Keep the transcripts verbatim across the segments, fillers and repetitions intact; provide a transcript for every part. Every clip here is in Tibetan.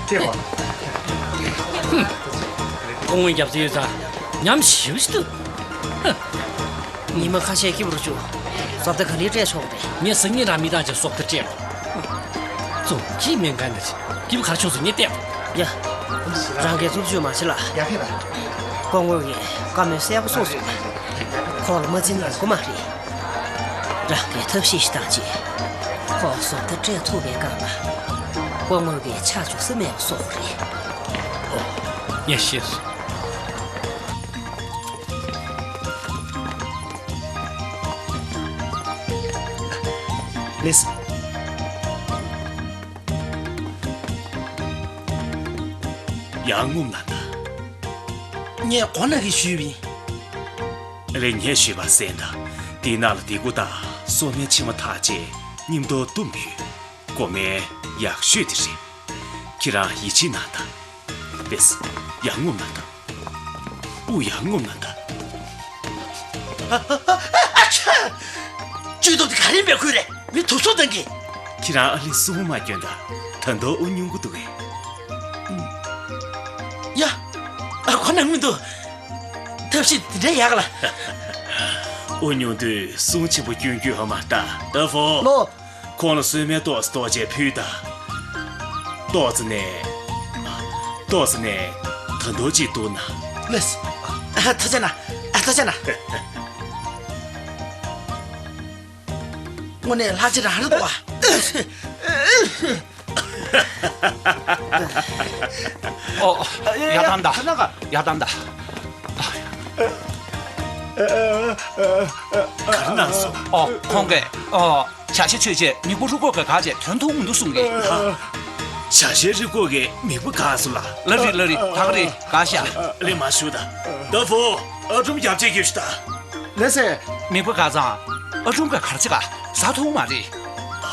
སྐུ་ངོ་རྒྱབ་རྩིས་ཡོད་ཙང་ཉམས་ཞིབ་ཞིག་འདུག་ཉི་མ་ཁ་ཤས་སྐྱིད་པོ་རུ་བཅུག་བཟོ་ལྟ་ག་ལེར་སྤྲད་ཆོག་རེད། ངས་སང་ཉིན་རང་མི་དང་བཅས་བཟོ་ལྟ་སྤྲད་རོགས། ཙུང་ཅི་མེན་ག་ན་ཅི་སྐྱིད་པོ་ག་རེ་བྱུང་སོང་ངས་བལྟས་རོགས། ཡ། རང་གིས་རྩུབ་སྤྱོད་མ་བྱེད་ལ། ཡ་ཧེ་ལ། སྐུ་ངོ་གིས་བཀའ་མོལ་གསལ་པོ་གསུངས་སོང་། ཁོང་ལ་མ་འཛེམ་ན་དགོས་མ་རེད། རང་གིས་ཐབས་ཤེས་ཤིག་བཏང་རྗེས། ཁོ་བཟོ་ལྟ་སྤྲད་ཐུབ་པའི་སྒང་ལ། སྐུ་ངོ་གིས་ཆ་འཇོག་ས་མེད་པ་བཟོ་དགོས་རེད། ངས་ཤེས་སོང་། ལགས་སོ། ཡང་ངོམ་ན་ད། ངས་གོ་ན་གི་ཞུས་པ་ཡིན། ལེ་ངས་ཞུས་པ་གསན་ད། དེའི་ནང་ལ་དེ་གུ་ད་སོ་མའི་ཕྱེ་མ་ཐག་ཅེས་སྙིམ་དོ་བཏུམ་ཡོད། གོ་མའི་ཡག་ཤོས་དེ་རེད། ཁྱེད་རང་ཡིད་ཆེས་གནང་ད། ལགས་སོ། ཡང་ངོམ་ན་ད། ཨུ་ཡང་ངོམ་ན་ད། ཨ་ཨ་ཨ་ཨ་ཆ། ཇུས་གཏོགས་དེ་ག་རེ་འབད་ཁུལ་རེད། མི་དུག་སོ་ལྡང་གི། ཁྱེད་རང་ཨ་ལི་སྲུ་མོ་མ་སྐྱོན་ད། ད་དུང་ཨུ་སྙུང་གི་འདུག་གས། ཡ། ཨ་ཁོ་ན་མི་འདུག་ཐབས་ཤེས་དེ་འདྲ་ཡག་ལ། ཨུ་སྙུང་དུས་སྲུང་ཆེན་པོ་སྐྱོན་རྒྱུ་ཧ་མ་ལྟ། ད་ཧྥོ། ལོ། ཁོང་ལ་སོན་མའི་ཏོག་ཙམ་ཏོག་ཅེས་ཕུལ་དང་། ཏོག་ཙམ་ནས། ཏོག་ཙམ་ནས་ད་དུང་ཅིག་འདུག་ན། ལགས་སོ། ཨ་ཐུགས་རྗེ་གནང་། ཨ་ཐུགས་རྗེ་གནང་། དངོས་གནས་ལྷ་རྗེ་རང་རེད་འདུག་བ། ཨོ། ཡ་ཡ་ཡ། ཡ་ད་ད། ཁ་ན་ཁ། ཡ་ད་ད། ག་རེ་གནང་སོང་། ཨོ་ཁོང་གིས་ཨོ། བྱ་ཤའི་ཆོས་བྱས་མིག་པོ་རུས་ཁོག་གིས་འགག་བྱས་དོན་མཐོང་མི་འདུག་གསུང་གི། ཧ། བྱ་ཤའི་རུས་ཁོག་གིས་མིག་པོ་འགག་སོང་ལ། ལགས་རེད་ལགས་རེད། ད་ག་རེད། འགག་ཤག་ལེ་མ་ཞུ་ད། ད་ཧྥོ། ཨ་ཁྲུམ་རྒྱབ་ཆས་རྒྱུགས་ཤིག་ད། ལགས་སེ། མིག་པོ་འགག་ཙང་ཨ་ཁྲུམ་གིས་ག་རེ་བྱེད་ག་ཟ་ཐུབ་མ་རེད།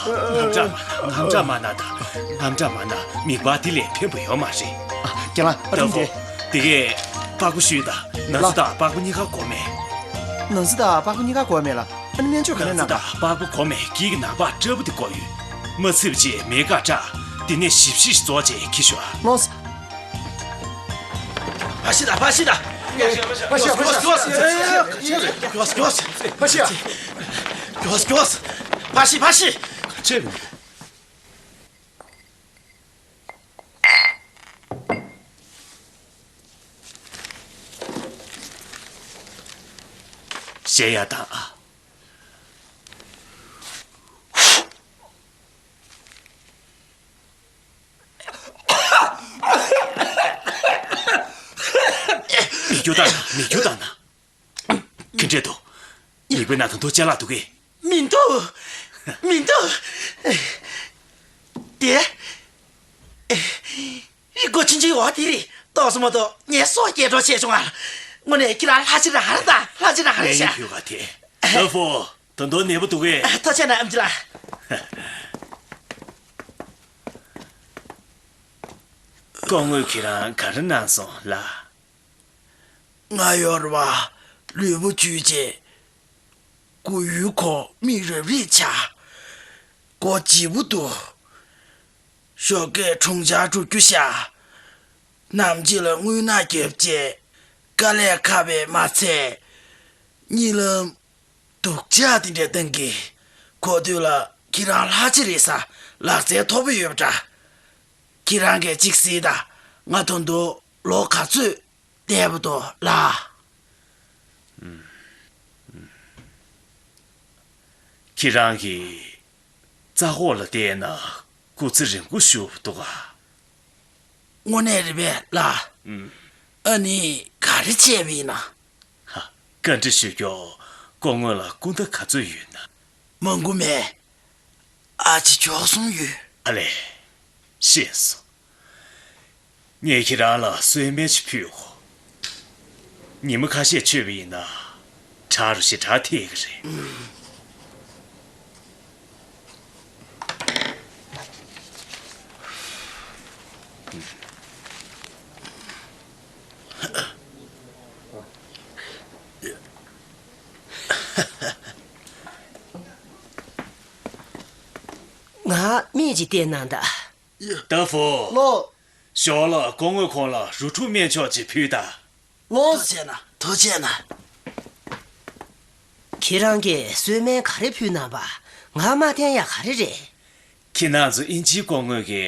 དངངས་སྐྲག་མ་དངངས་སྐྲག་མ་ན་ད། དངངས་སྐྲག་མ་ན། མིག་པ་དེ་ལས་ཕན་པ་ཡོད་མ་རེད། རྒན་ལགས། ཨ་ཁྲུམ་དེ། དེ་གས་པགས་པ་བཤུས་ད། ན་ཚ་དང་པགས་པ་གཉིས་ཀ་གོ་མེད། ན་ཚ་དང་པགས་པ་གཉིས་ཀ་གོ་མེད་ལ། ཨ་ནི་སྨན་བཅོས་ག་ནས་གནང་ག་ན་ཚ་དང་པགས་པ་གོ་མེད་དཀྱིལ་གྱི་ནང་པ་སྐྲ་སྦུག་དེ་གོ་ཡོད། མ་ཚིག་པ་ཅིག་མེད་ཀ་སྐྲག་དེ་ནས་ཞིབ་ཞིབ་རྫོགས་བྱས་ཁྱི་ཤོག་ཨ། ལོས། ཕ་ཤི་ད་ཕ་ཤི་ད། ཕ་ཤི་ཕ་ཤི། ཕ་ཤི། ཕ་ཤི། ཕ་ཤི་ཕ་ཤི། ཁ་ཆེ་རེད། གཞས་ཡག་དང་ཨ། མི་རྒྱུག་དང་ན་མི་རྒྱུག་དང་ན། ག་འདྲས་འདུག་མིག་པའི་ནང་དུ་འདུག་ཅ་ལག་འདུག་གས། མི་འདུག་མི་འདུག་དེ། རི་མགོ་ཆུང་ཆུང་འོ་དེ་རེད། ཏོག་ཙམ་མ་གཏོགས་ངའི་སྲོག་སྐྱེལ་གྲབས་བྱས་བྱུང་ང་། དངོས་གནས་ཁྱེད་རང་ལྷ་རྗེ་རང་རེད་ད། ལྷ་རྗེ་རང་རེད་ཤག་ངས་ཡིན་ཕུལ་བ་དེ། ལ་ཕོ། ད་དུང་ནད་པ་འདུག་གས། ཐུགས་རྗེ་གནང་ཨེམ་ཆི་ལགས། སྐུ་ངོས་ཁྱེད་རང་ག་རེ་གནང་སོང་ལགས། ང་ཡོར་བ་ལུས་པོ་འཁྱུད་བྱས། མགོ་ཡུ་ཁོ་མིག་རབ་རིབ་ཆགས། མགོ་ལྗིད་པོ་འདུག་ཞོགས་ཀས་གྲོང་ཆར་འགྲོ་རྒྱུ་ཤག་ནམ་ཕྱེད་ལ་རྔུལ་ནག་བརྒྱབ་བྱས། དཀའ་ལས་ཁག་པས་མ་ཚད། གཉིད་ལམ་སྡུག་ཅག་དེ་འདྲ་བཏང་གི། གོ་ཐོས་ལ་ཁྱེད་རང་ལྷ་རྗེ་རེད་ས་ལག་རྩལ་མཐོ་པོ་ཡོད་པ་འདྲ། ཁྱེད་རང་གིས་ཅིག་གཟིགས་དང་། ང་ད་དུང་ལོ་ག་ཚོད་བསྡད་པ་འདུག་ལགས། ཁྱེད་རང་གི་རྩ་འོག་ལ་བལྟས་ན་སྐུ་ཚེ་རིང་པོ་བཞུགས་འདུག་ག་དངོས་གནས་རེད་པས་ལགས། ཨ་ནི་ག་རེ་བྱས་པ་ཡིན་ན། ཧ། བཀའ་འདྲི་ཞུ་རྒྱུ། སྐུ་ངོ་ལ་སྐུ་ཟླ་ག་ཚོད་ཡོད་ན། མང་པོ་མེད། ཨ་ཅེ་བཅུ་གསུམ་ཡོད། ཨ་ལས། ཤེས་སོང་། ངས་ཁྱེད་རང་ལ་གསོལ་སྨན་ཞིག་ཕུལ་གོ། ཉི་མ་ཁ་ཤས་མཆོད་པ་ཡིན་ན། དྲག་རུ་ཞེ་དྲག་ཐེབས་ཀྱི་རེད། ང་མིག་ཅིག་བལྟས་གནང་དང་། ད་ཧྥུ། ལོ། ཞོར་ལ་སྐུ་ངོས་ཁོང་ལ་རོ་ཐུག་སྨན་མཆོག་ཅིག་ཕུལ་དང་། ལོངས། ཐུགས་རྗེ་གནང་། ཐུགས་རྗེ་གནང་། ཁྱེད་རང་གིས་གསོལ་སྨན་ག་རེ་ཕུལ་གནང་བ། ང་མ་བསྟན་ཡ་ག་རེ་རེད། ཁྱེད་རང་ཚོ་དབྱིན་ཇིའི་སྐུ་ངོས་ཀྱི་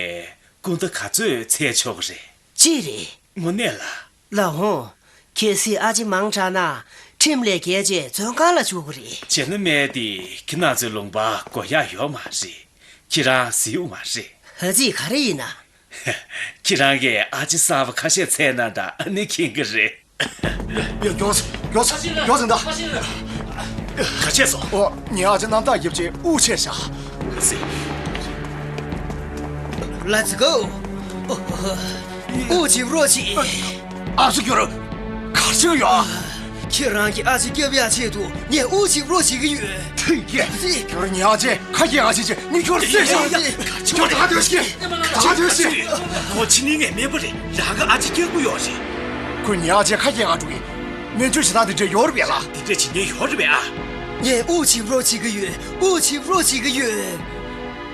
སྐུ་ཟླ་ག་ཚོད་འཚོལ་ཆོག་གི་རེད། ཅི་རེད། དངོས་གནས་ལ། ལགས་འོང་། གལ་སྲིད་ཨ་ཅེ་མང་དྲགས་ན་ཁྲིམས་ལས་འགལ་བྱས་བཙོན་ཁང་ལ་འཇུག་གི་རེད། བྱས་ན་སྨན་དེ་ཁྱེད་རང་ཚོའི་ལུང་པར་དགོས་ཡག་ཡོད་མ་རེད། ཁྱེད་རང་གཟིགས་ཡོད་མ་རེད། ཨ་ཙི་ག་རེ་ཡིན་ན། ཁྱེད་རང་གིས་ཨ་ཅེ་གསར་པ་ཁ་ཤས་འཚོལ་གནང་དང་། ཨ་ནི་མཁྱེན་གྱི་རེད། ཡ། མགྱོགས་སེ། མགྱོགས་སེ། མགྱོགས་སེ་ད། ག་བྱས་སོང་། ཨོ། ངའི་ཨ་ཅེ་རྣམ་དག་རྒྱབ་ཅིག་དབུགས་ཆད་བཞག་ཟེར། Let's go། དབུགས་ཅིག་རོགས་གྱིས། ཨ་སུ་གྱུར། ག་རེ་བྱེད་ཀྱི་ཡོད། ཁྱེད་རང་གི་ཨ་ཅེ་སྐྱོབ་ཡག་ཆེད་དུ་ངས་དབུགས་ཅིག་རོགས་བྱེད་ཀྱི་ཡོད། ཐུགས་རྗེ་ཆེ། ཁྱོད་ངའི་ཨ་ཅེ་ཁ་སྐྱེངས་ཡག་བྱེད་ཅིག་ངས་ཁྱོད་བསད་བཞག་ཁྱོད་ད་སྡོད་ཤིག་ད་སྡོད་ཤིག་ཁོ་ཕྱི་གླིང་ནས་སྨན་པ་རེད། རང་གི་ཨ་ཅེ་སྐྱོབ་ཀྱི་ཡོད་རེད། ཁོས་ངའི་ཨ་ཅེ་ཁ་སྐྱེངས་ཡག་འགྲོ་གི། སྨན་བཅོས་བྱེད་སྟངས་དེ་འདྲ་ཡོད་རེད་པས་ལགས། དེ་འདྲ་བྱེད་མཁན་ཡོད་རེད་པས་ཨ། ངས་དབུགས་ཅིག་རོགས་བྱེད་ཀྱི་ཡོད། དབུགས་ཅིག་རོགས་བྱེད་ཀྱི་ཡོད།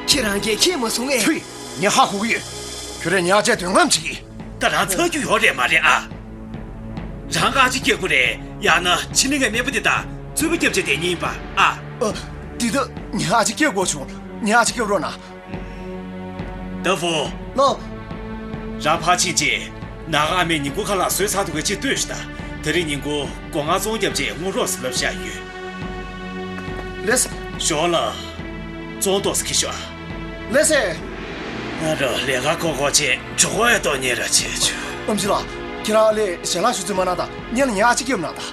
ཁྱེད་རང་གིས་མཁྱེན་མ་སོང་ངས། ཐུས། ངས་ཧ་གོ་གི་ཡོད། ཁྱོད་རང་ངའི་ཨ་ཅེ་འདོད་རྔམ་བྱེད་ཀྱི། ད་རང་ཚ་རྒྱུ་ཡོད་རེད་མ་རེད་ཨ། རང་གི་ཨ་ཅེ་སྐྱོབ་དགོས་རེད། ཡང་ན་ཕྱི་གླིང་གི་སྨན་པ་དེ་དང་རྩོད་པ་བརྒྱབ་བྱས་བསྡད་མཁན་ཡིན་པ་ཨ། ཨ། འདི་ད་ངའི་ཨ་ཅེ་སྐྱོབ་དགོས་བྱུང་། ངའི་ཨ་ཅེ་སྐྱོབ་རོགས་གནང་། ཏ་ཧྥུ། ལགས། རང་ཕར་ཕྱིན་བྱས། ནང་ཨ་མས་ཉིན་གུང་ཁ་ལག་བཟོས་ཚར་འདུག་གས་ཅིག་ལྟོས་ཤིག་དང་། དེ་རིང་ཉིན་གུང་སྒོ་ང་བཙོང་རྒྱབ་བྱས་སྔོན་རོགས་སུ་ལབ་བཞག་ཡོད། ལགས་སོ། ཞོར་ལ་བཙོང་ཏོག་ཙམ་འཁྱེར་ཤོག་ཨ། ལགས་སོ། ང་རང་ལས་ཀ་འགོ་འགོ་བྱས་གྲོད་ཁོག་ཡང་ཏོག་ཉལ་ར་བྱས་བྱུང་། ཨེམ་ཆི་ལགས། ཁྱེད་རང་ལས་ཞལ་ལག་ཞུ་རྩིས་མ་གནང་དང་། སྔོན་ལ་ངའི་ཨ་ཅེ་སྐྱོབ་གནང་དང་།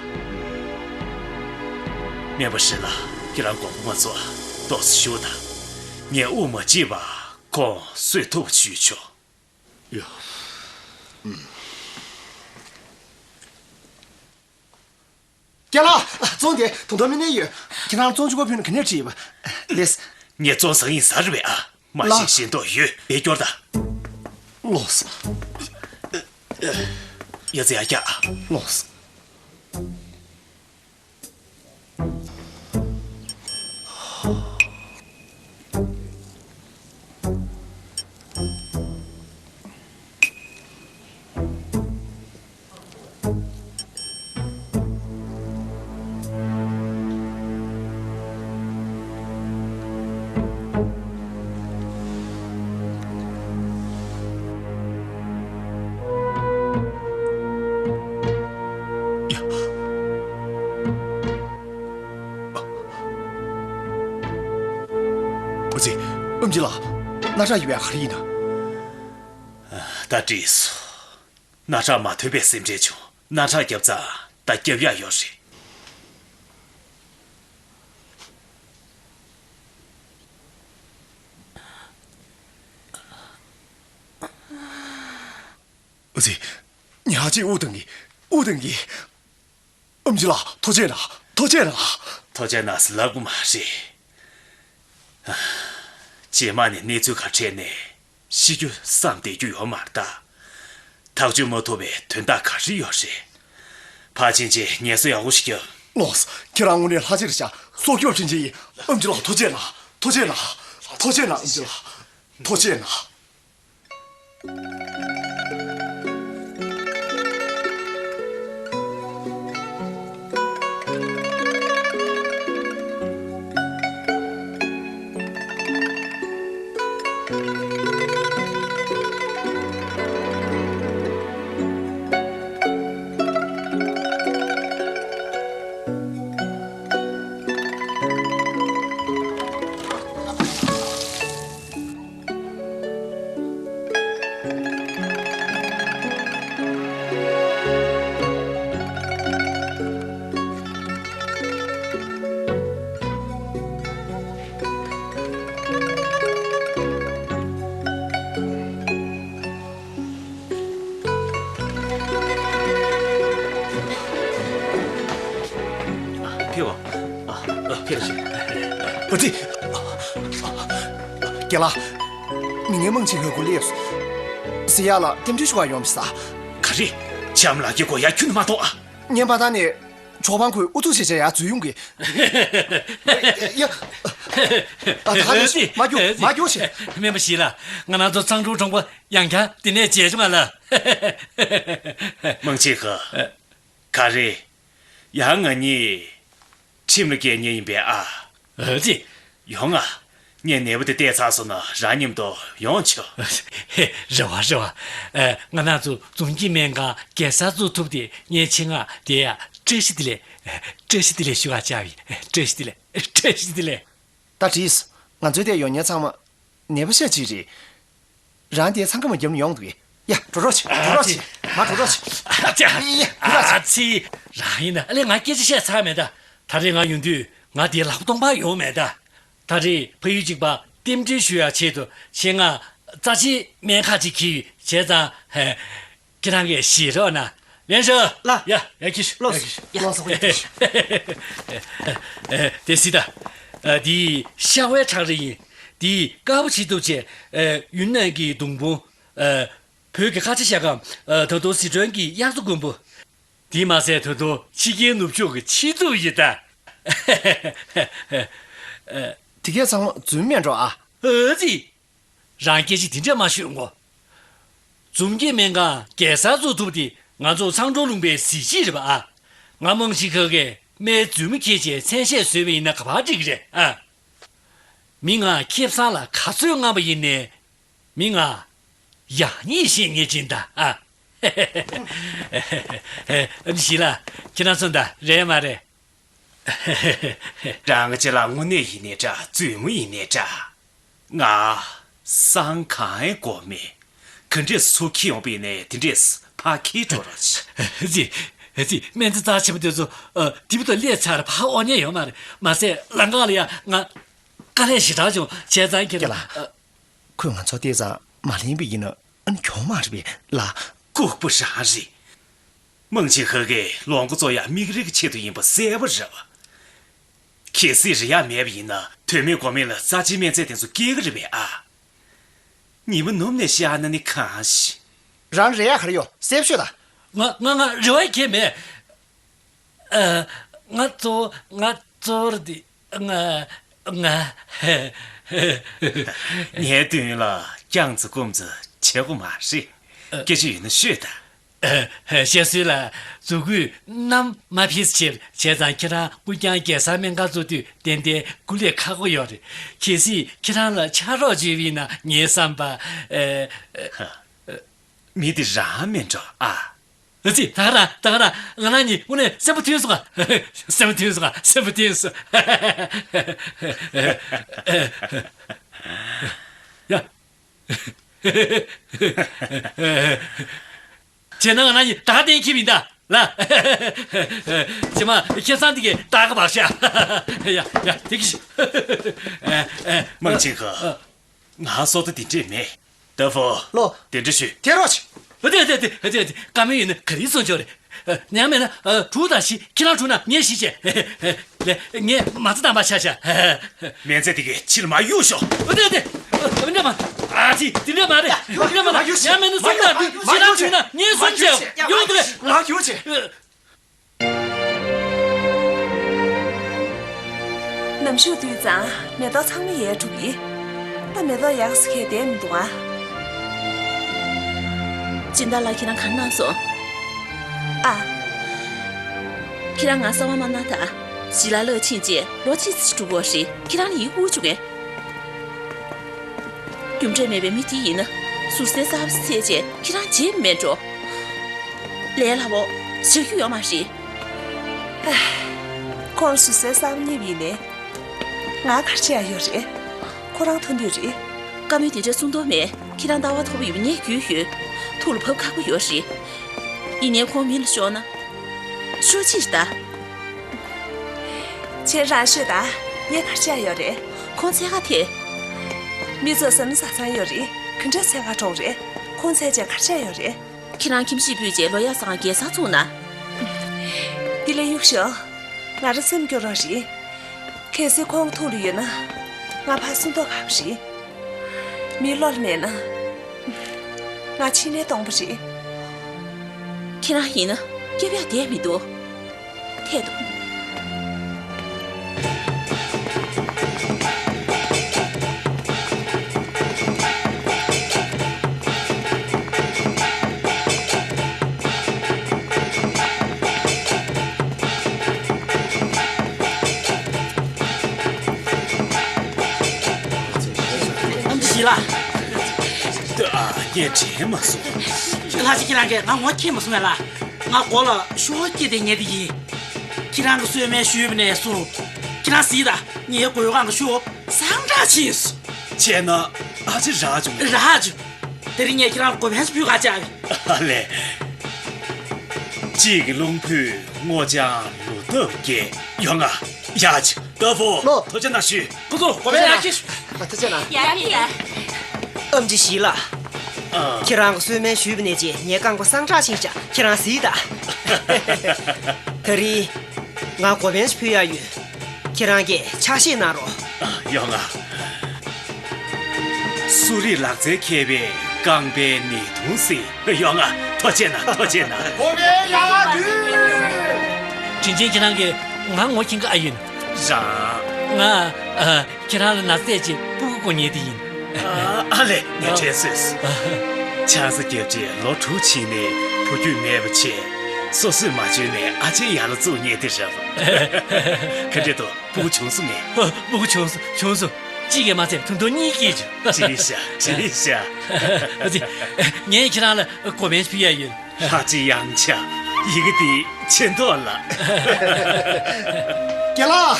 སྨན་པ་ཧྲི་ལགས། ཁྱེད་རང་དགོངས་པ་མ་ཚོམ། ཏོག་ཙམ་བཞུགས་དང་། ངས་དབུགས་མ་བྱིན་པར་ཁོང་གསོས་ཐུབ་པ་ཞུས་ཆོག་ཡ། ཨུམ། རྒན་ལགས། བཙོང་དེ་ད་དུང་མི་གནས་ཡོད། ཁྱེད་རང་བཙོང་ཆུ་བ་ཕུལ་ན་ག་ནས་བྲིས་པ། ལགས། ངས་བཙོང་ཟ་ཡིན་ཟ་རེད་པས་ཨ། མ་ལགས། ཤེས་ཤེས་མདོག་ཡོད་པས་སྐྱོར་དང་། ལགས་སོ། ཡ་ཙི་ཡ་རྒྱག་ལགས་སོ། ཨ་ཙི། ཨེམ་ཆི་ལགས། སྣག་ཁྲག་ཡོད་པས་ག་རེ་ཡིན་ན། ད་འགྲིག་སོང་། སྣག་ཁྲག་མ་ཐོན་པའི་སེམས་ཁྲལ་བྱུང་། སྣག་ཁྲག་བརྒྱབ་ཙང་ད་བརྒྱབ་ཡག་ཡོད་རེད། ཨ་ཙི། ཉག་ཅིག་དབུགས་གཏོང་གི། དབུགས་གཏོང་གི། ཨེམ་ཆི་ལགས། ཐུགས་རྗེ་གནང་། ཐུགས་རྗེ་གནང་། ཐུགས་རྗེ་གནང་ཟེར་ལབ་དགོས་མ་རེད། རྗེས་མ་ནས་གནས་ཚུལ་ག་འཕྲད་ནས་ཤི་རྒྱུ་བསམ་བསྡད་རྒྱུ་ཡོད་མ་རེད་ད། ཐག་གཅོད་མ་ཐུབ་པའི་དོན་དག་ག་རེ་ཡོད་རེད། ཕར་ཕྱིན་ཆད་ངལ་གསོ་ཡག་པོ་ཞིག་རྒྱབ། ལགས་སོ། ཁྱེད་རང་དངོས་གནས་ལྷ་ཆེར་བྱ། སྲོག་སྐྱོབ་བྱེད་ཀྱི་ཡིན། ཨེམ་ཆི་ལགས། ཐུགས་རྗེ་གནང་། ཐུགས་རྗེ་གནང་། ཐུགས་རྗེ་གནང་། ཨེམ་ཆི་ལགས། ཐུགས་རྗེ་གནང་། ཕེབས་པ། ཨ། ཨ། ཕེབས་ཤིག་ཨ་ཙི། རྒན་ལགས། མི་ངན་མང་ཆེ་ང་ཁུར་སླེབས་སོང་། ཟེར་ཡག་ལ་རྟེན་འབྲེལ་ཞུ་བར་ཡོང་བ་ཟེར། ག་རེ། ལྕམ་ལགས་ཀྱི་དགོས་ཡག་ཁྱོན་ནས་མ་མཐོང་ཨ། ངས་མ་མཐོང་ནས། ཇོ་ཕང་ཁོས་ཨུ་ཚུགས་བྱས་བྱས་ཡར་འཛུལ་ཡོང་གི། ཡ། ད་ད་ད་མ་རྒྱུག་མ་རྒྱུག་ཞེས། སྨན་པ་ཞིག་ལ། ང་རང་ཚོ་ཚང་འབྲུག་གྲོང་པ་ཡང་བསྐྱར་འདི་ནས་མཇལ་བྱུང་ང་ལ། མང་ཆེ་ཧ། ག་རེ། ཡང་ང་གཉིས་ཁྲིམས་ལ་འགལ་ཉེན་ཡིན་པས་ཨ། ཨ་ཙི། ཡོང་ང་། ངས་ནད་པ་དེ་བལྟས་ཚར་སོང་ན་རང་མཉམ་དུ་ཡོང་ཆོག་རེ་བ་རེ་བ། ཨ། ང་རང་ཚོ་འཛོམས་སྐྱིད་སྨན་ཁང་རྒྱལ་སར་བཙུགས་ཐུབ་དེ་ངའི་ཆེད་མངགས་དེ་ཡ་བཀྲ་ཤིས་བདེ་ལེགས། བཀྲ་ཤིས་བདེ་ལེགས་ཞུ་བར་བཅར་བའི་བཀྲ་ཤིས་བདེ་ལེགས། བཀྲ་ཤིས་བདེ་ལེགས། ད་དྲིས། ང་ཚོའི་དེ་ཡོང་མཁན་ཚང་མ་ནད་པ་ཤ་གཅིག་རེད། རང་དེ་འཚང་ཁ་མ་བརྒྱབ་ན་ཡོང་འདུག་གས། ཡ། འགྲོ་རོགས་བྱེད། འགྲོ་རོགས་བྱེད། མ་འགྲོ་རོགས་བྱེད། ཨ་ཙི། ཡ། ཡ། འགྲོ་རོགས་བྱེད། ཨ་ཙི། རང་ཡིན་ན་ཨ་ལས་ང་སྐད་ཆ་བཤད་ཚར་མེད་ད། ད་རེས་ང་ཡོང་དུས་ང་དེ་ལག་པ་སྟོང་པ་ཡོང་མེད་ད། ད་རེས་ཕ་ཡུལ་གཅིག་པ་རྟེན་འབྲེལ་ཞུ་ཡག་ཆེད་དུ་ཆེད་མངགས་རྩ་ཆེའི་སྨན་ཁང་ཅིག་འཁྱེར་ཡོད། བྱས་ཙང་། ཁྱེད་རང་གིས་ཞེད་རོགས་གནང་། ལན་ཤོ། ལ། ཡ། ཡ། ཁྱི་ཤོ། ལོ། ཡ། ཁྱི་ཤོ། ཡ། ལོ། སོ། ཡ། ཁྱི་ཤོ། ཨ། དེ་སྲིད་ད། ཨ། འདི་ཤ་བའི་བྲག་རི་ཡིན། འདི་དཀར་པོ་བྱེད་ཐུབ་བྱས། ཨ། ཡུན་ནན་གྱི་སྡོང་པོ། ཨ། བོད་ཀྱི་ཁ་ཆེ་ཤ་སྐམ། ཨ། ད་དུང་སི་ཁྲོན་གྱི་དབྱར་རྩྭ་དགུན་འབུ། དེ་མ་ཟད་ད་དུང་ཕྱི་རྒྱལ་ནུབ་ཕྱོགས་ཀྱི་ཆིག་ཐུབ་ཡིན་ད། ཨ། དེ་གས་ཚང་མ་རྫུན་མེད་འགྲོ་ཨ། ཨ་ཙི། རང་སྐད་ཆ་དེ་འདྲས་མ་ཤོད་ངོ་། འཛོམས་སྐྱིད་སྨན་ཁང་རྒྱལ་སར་བཙུགས་ཐུབ་དེ་ང་ཚོ་ཚང་འབྲུག་ལུང་པའི་གཟི་བརྗིད་རེད་པ་ཨ། ང་མང་ཆེ་ཁ་གས་སྨན་རྫུན་མ་འཁྱེར་བྱས་མཚན་ཤས་བཟོས་པ་ཡིན་ན་ག་པར་འགྲིག་གི་རེད་ཨ། མི་ང་ཁེ་བཟང་ལ་ག་ཚོད་རྔམ་པ་ཡིན་ནའི། མི་ང་ཡག་ཉེས་ཤེས་ཉེས་ཅན་ད་ཨ། ཨ་ནི་ཞིག་ལ་ཁྱེད་རང་ཚོ་ད་རེད་མ་རེད། རང་ཅི་ལ་དངོས་གནས་ཡིན་ནའི་འདྲ་རྫུན་མ་ཡིན་ནའི་འདྲ། ང་སང་གང་ཡང་གོ་མེད། ག་འདྲས་སུ་ཁྱི་ཡོང་པ་ཡིན་ནའི་དེ་འདྲས་ཕ་ཁྱི་འགྲོ་རོགས། ཅི། ཅི། སྨན་རྩིས་རྩ་ཆེན་པོ་དེ་ཚོ་དེ་བུ་དང་སླེབས་ཚར་ཕ་དབོར་ཉན་ཡོད་མ་རེད། མ་ཟད་ལམ་ཁ་ལ་ཡ་ང་དཀའ་ལས་ཞེ་དྲག་བྱུང་བྱས་ཙང་ཁྱེད་ལ། ཁོས་ང་ཚོ་བལྟས་ཙང་མ་ལེན་པ་ཡིན་ན། ཨ་ནི་གྱོང་མ་རེད་པས་ལ། ལྐུགས་པ་རང་རེད། མང་ཆེ་ཧ་གིས་ལོ་འགོ་བཙུགས་ཡག་མིག་རིལ་གྱི་ཆེད་དུ་ཡིན་པ་གསལ་པོ་རེད་པ། གལ་སྲིད་རེད་ཡག་མེད་པ་ཡིན་ན་དོན་མེད་དགོས་མེད་ལ་རྩ་ཆེའི་སྨན་རྫས་དེ་ཚོ་སྐྱེལ་གི་རེད་པས་ཨ། ཉི་མ་ནུབ་ནས་བཤད་ན་ནི་གང་ཞིག་རང་རེད་ཡག་ག་རེ་ཡོད་གསལ་པོ་ཤོད་ད། ང་ང་ང་རེ་བ་གང་ཡང་མེད། ཨ། ང་གཙོ་བོ་ང་གཙོ་བོ་རེད་དེ། ང་། ང་། ངའི་མདུན་ལ་རྐྱང་ཙི་སྐུམ་ཙི་བྱེད་དགོས་མ་རེད། སྐད་ཆ་ཡོད་ན་ཤོད་དང་། ཨ། བཤད་སྲོལ་ལ་མཛུ་གུས་གནམ་མ་ཕིས་བྱེད་བྱས་ཙང་ཁྱེད་རང་དབུས་རྒྱང་རྒྱལ་སར་སྨན་ཁང་བཙུགས་དུས་ཏན་ཏན་སྐུ་ལས་ཁག་པོ་ཡོད་རེད། གལ་སྲིད་ཁྱེད་རང་ལ་ཕྱག་རོགས་བྱས་པ་ཡིན་ན་ངའི་བསམ་པ། ཨ། ཧ། མི་འདི་རང་མིན་འགྲོ་ཨ། ཨ་ཙི། ད་ག་རང་ད་ག་རང་ང་རང་གཉིས་དངོས་གནས་སེམས་པ་མཐུན་སོང་ང་། སེམས་པ་མཐུན་སོང་ང་། སེམས་པ་མཐུན་སོང་། ཡ། བྱས་ན་ང་རང་གཉིས་ད་ག་གཏན་འཁེལ་བ་ཡིན་ད་ལ། རྗེས་མ་ཁེ་བཟང་འདི་གས་ད་ག་བར་ཤ། ཡ་ཡ་དེ་གི་ཤི། མང་ཆེ་ག་ང་སོ་ད་དེ་འདྲས་མེད། ཏ་ཧྥུ། ལོ། དེ་འདྲ་ཞུ། ཐེ་རོ་ཆི། ཨ་དེ་དེ་དེ་དེ་དེ་བཀའ་མོལ་ཡིན་ན་ག་རེ་གསུང་ཆོག་རེད། ཉམས་མེད་ན་དྲུག་དང་བཞི་ཁྱེད་རང་དྲུག་ན་ངས་བཞི་བྱས། ལེ་ངས་མ་རྩ་དང་པ་ཆ་བཞག་སྨན་རྫས་དེ་གའི་ཕྱིར་མ་གཡུག་ཤོག་ཨ་དེ་དེ་དེ་འདྲ་མ། ཨ་ཙི་དེ་འདྲ་མ་རེད། དེ་འདྲ་མ་རེད། ཉམས་མེད་ན་གསུང་དང་དྲུག་ཁྱེད་རང་དྲུག་ན་ངས་གསུམ་བྱས། ཡོང་དུ་རེད། ང་གཡུག་བྱས། ནམ་ཞོགས་དུས་ཙང་མེ་ཏོག་ཚང་མ་ཡལ་འགྲོ་གི། ད་མེ་ཏོག་ཡག་སུ་ཁེལ་བསྡད་མི་འདུག་ཨ། སྦྱིན་བདག་ལགས་ཁྱེད་རང་ག་རེ་གནང་སོང་། ཨ། ཁྱེད་རང་ང་གསང་བ་མ་གནང་ད། ཞི་ལ་ལགས་ཕྱིན་རྗེས་ལོ་གཅིག་ཙམ་འགྲོ་གི་རེད། ཁྱེད་རང་ལ་ཡིད་དབུགས་འགྲོ་གས། རྒྱུ་འབྲས་མེད་པའི་མི་དེ་ཡིན་ན་ཟུར་སའི་གསར་པ་ཞིག་བཙལ་རྗེས་ཁྱེད་རང་རྗེས་མི་མེད་འགྲོ། ལས་སླ་བོ་བཞག་རྒྱུ་ཡོད་མ་རེད། ཁོང་ཟུར་སའི་གསར་པ་རྙེད་པ་ཡིན་ནའི་ང་ག་རེ་བྱེད་ཡག་ཡོད་རེད། ཁོ་རང་ཐུག་འདོད་རེད། བཀའ་མོལ་དེ་འདྲ་གསུང་དོན་མེད། ཁྱེད་རང་ལྟ་བ་མཐོ་པོ་ཡོད་པ་ངས་རྒྱུས་ཡོད། ཐུགས་ལ་བབས་ཁག་པོ་ཡོད་རེད། ཡིན་ནའི་ཁོང་མི་ལ་ཤོར་ན། ཤོར་ཅིག་ད། ཁྱེད་རང་ཤོད་ད། ངས་ག་རེ་བྱས་ཡོད་རེད། ཁོང་འཚོལ་ག་ཐད། མི་ཚོ་ཟ་མ་ཟ་ཚར་ཡོད་རེད། ག་འདྲ་འཚོལ་ག་འགྲོ་རེད། ཁོང་འཚོལ་བྱས་ག་རེ་བྱས་ཡོད་རེད། ཁྱེད་རང་ཁྱིམ་གཞིས་སྤོས་བྱས་ལོ་ཡག་བཟང་རྒྱལ་ས་ཚུགས་ན། འདི་ལས་གཡུག་ཤོག་ང་རང་སེམས་སྐྱོ་རོགས་རེད། གལ་སྲིད་ཁོང་ཐུག་ལ་ཡོད་ན། ང་ཕར་སུན་ཐོག་ཁ་པོ་རེད། མི་བློ་ལ་མེད་ན། ང་ཕྱི་ནས་སྟོང་པ་རེད། ཁྱེད་རང་ཡིན་ན་སྐྱབས་ཡག་བསྡད་མི་འདུག་ཐད་དུ། ལ། ཨ། ངས་དྲན་མ་སོང་། ལྷ་རྗེ། ཁྱེད་རང་གིས་ང་ངོ་མཁྱེན་མ་སོང་ངས་ལ། ང་མགོ་ལ་ཤོག་སྐྱེས་ཏེ་ཉལ་དེ་ཡིན། ཁྱེད་རང་གིས་གསོལ་སྨན་ཞུས་པ་ནས་བཟུང་། ཁྱེད་རང་གཟིགས་དང་། ངའི་མགོ་སྒང་གི་ཤུ་སངས་དྲག་ཕྱིན་སོང་། བྱས་ན་ཨ་ཅེ་རག་བྱུང་། རག་བྱུང་། དེ་རིང་ངས་ཁྱེད་རང་ལ་འགོ་དཔོན་ཞིག་ཕུལ་ག་བཅར་བས། ཨ་ལས། གཅིག་གི་རླུང་བུས་སྔོ་ལྗང་ལོ་འདབ་རྒྱས། ཡོང་ང་། ཡ་ཅིག་ཏ་ཕོ། ལོ། ཐུགས་རྗེ་གནང་ཞུ། ཁོ་ཚོ་འགོ་དཔོན་ཡར་ཁྱེར་ཤོག། ཨ། ཐུགས་རྗེ་གནང་། ཡ་ཕྱིན་ད། ཨེམ་ཆི་ཞི་ལ། ཨ། ཁྱེད་རང་གིས་གསོལ་སྨན་ཞུས་པ་ནས་བྱས་ངའི་རྐང་པ་སངས་དྲག་ཕྱིན་ཤག། ཁྱེད་རང་གཟིགས་དང་། དེ་རིང་ང་འགོ་དཔོན་ཞིག་ཕུལ་ཡག་ཡོད། ཁྱེད་རང་གིས་ཕྱག་བཞེས་གནང་རོགས། ཨ། ཡོང་ང་། གསོ་རིག་ལག་རྩལ་མཁས་པའི་རྐང་པའི་ནད་གདོན་སེལ། ཡོང་ང་། ཐུགས་རྗེ་གནང་། ཐུགས་རྗེ་གནང་། འགོ་དཔོན་ཡར་འདུས། དྲིན་ཅན། ཁྱེད་རང་གིས་ང་ངོ་མཁྱེན་ག་ཨ་ཡིན། རང་། ང་། ཨ། ཁྱེད་རང་ལ་ན་ཚ་བྱས་ཕྲུ་གུ་སྒུག་ཉལ་དེ་ཡིན། ཨ། ཨ་ལས། ངས་དྲན་སོང་། ཨ། ཆང་ས་བརྒྱབ་རྗེས་ལོ་དྲུག་ཕྱིན་ནས་བུ་རྒྱུད་མེད་པ་བྱས། སོ་སོས་མ་འཇོན་ནས་ཨ་ཅེ་ཡར་ལ་བཙུགས་ཉལ་དེ་རེད་པ། ག་འདྲ་འདུག། སྤུ་གུ་བྱུང་སོང་ངས། ཨ། སྤུ་གུ་བྱུང་སོང་། བྱུང་སོང་། གཅིག་གིས་མ་ཚད་ཐུང་ཐུང་གཉིས་སྐྱེས་བྱུང་། བྱས་ཤག། བྱས་ཤག། ཨ་ཙི། ངས་ཁྱེད་རང་ལ་འགོ་དཔོན་ཕུལ་ཡག་ཡོད། ལྷ་རྗེ་གཡང་ཆགས། ཡི་གེ་འདི་མཆན་ཐོག་ལ། རྒན་ལགས།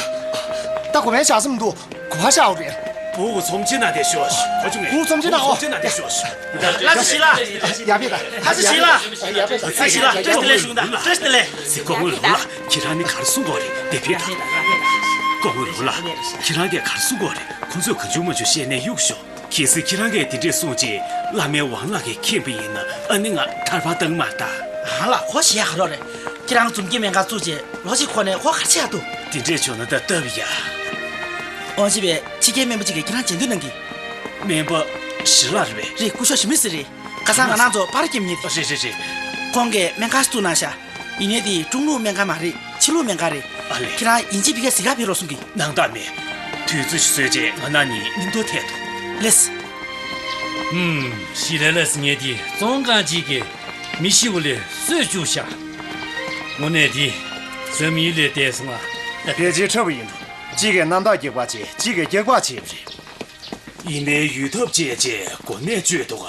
ད་འགོ་དཔོན་བཞག་ས་མི་འདུག། ག་པར་བཞག་དགོས་རེད། སྤུ་གུ་ཚོམས་ཆེན་ནང་དེར་ཤོག། གོ་བྱུང་ངས། སྤུ་གུ་ཚོམས་ཆེན་ནང་། སྤུ་གུ་ཚོམས་ཆེན་ནང་དེར་ཤོག། ལྷ་རྗེ་ཞི་ལགས། ཡར་ཕེབས་དང་། ལྷ་རྗེ་ཞི་ལགས། ཡར་ཕེབས་དང་། ལྷ་རྗེ་ཞི་ལགས། བཀྲ་ཤིས་བདེ་ལེགས་ཞུ་དང་། བཀྲ་ཤིས་བདེ་ལེགས། ཟེར། སྐུ་ངོ་ལུང་ལགས། ཁྱེད་རང་ནི་ག་རེ་གསུང་དགོས་རེད། འདིར་ཕེབས་དང་། སྐུ་ངོ་ལུང་ལགས། ཁྱེད་རང་གིས་ག་རེ་གསུང་དགོས་རེད། ཁོང་ཚོས་གང་བྱུང་མང་བྱུང་བཤད་ནས་གཡུག་ཞོག། གལ་སྲིད་ཁྱེད་རང་གིས་དེ་འདྲས་གསུངས་རྗེས་བླ་མའི་དབང་ལག་གིས་ཁེངས་པ་ཡིན་ན། ཨ་ནི་ང་ཐར་པ་བཏང་མ་ད། ཨ་ལ། ཁོ་ཞེ་ཡག་རོགས་རེད། ཁྱེད་རང་འཛོམས་སྐྱིད་སྨན་ཁང་བཙུགས་རྗེས་ལོ་གཅིག་འཁོར་ནས་ཁོ་ག་རེ་བྱེད་ཡག་འདུག། དེ་འདྲས་བྱུང་ན་ད་སྟབས་ཡག། དབང་ཆེ་བའི་ཕྱི་རྒྱལ་སྨན་པ་གཅིག་གིས་ཁྱེད་རང་མཇལ་འདོད་གནང་གི། སྨན་པ་ཞི་ལགས་རེད་པས། རེད། སྐུ་ཞབས་ཞི་མི་སི་རེད། ཁ་སང་ང་རང་ཚོ་པར་རྒྱབ་མཁན་དེ། རེད་རེད་རེད། ཁོང་གིས་སྨན་ཁང་ཞིག་བཙུགས་གནང་ཤག། ཡིན་ནའི་དེ་ཀྲུང་ལུགས་སྨན་ཁང་མ་རེད། ཕྱི་ལུགས་སྨན་ཁང་རེད། ཨ་ལས། ཁྱེད་རང་ཡིན་གཅིག་མིན་གཅིག་གཟིགས་ག་ཕེབས་རོགས་གསུང་གི། གནང་དང་མེད། དུས་ཚོད་ཞིག་བཟོས་རྗེས་ང་རང་གཉིས་མཉམ་དུ་ཐད་དོ། ལགས། ཧུམ། ཞི་ལ་ལགས་ཟེར་མཁན་དེ་བཙོན་ཁང་གཅིག་གི་མི་ཤི་བ་ལས་གསོས་བཅུག་ཤག། དངོས་གནས་དེ་བཟོད་མི་ལས་འདས་སོང་ང་། ཕལ་ཆེར་འཁྲབ་པ་ཡིན་འགྲོ། གཅིག་གིས་རྣམ་དག་སྐྱེག་པ་བྱས། གཅིག་གིས་སྐྱེག་པ་བྱས་པ་རེད། ཡིན་ནའི་ཡུལ་ཐབས་བྱས་རྗེས་གོ་གནས་བཅོལ་འདུག་ག།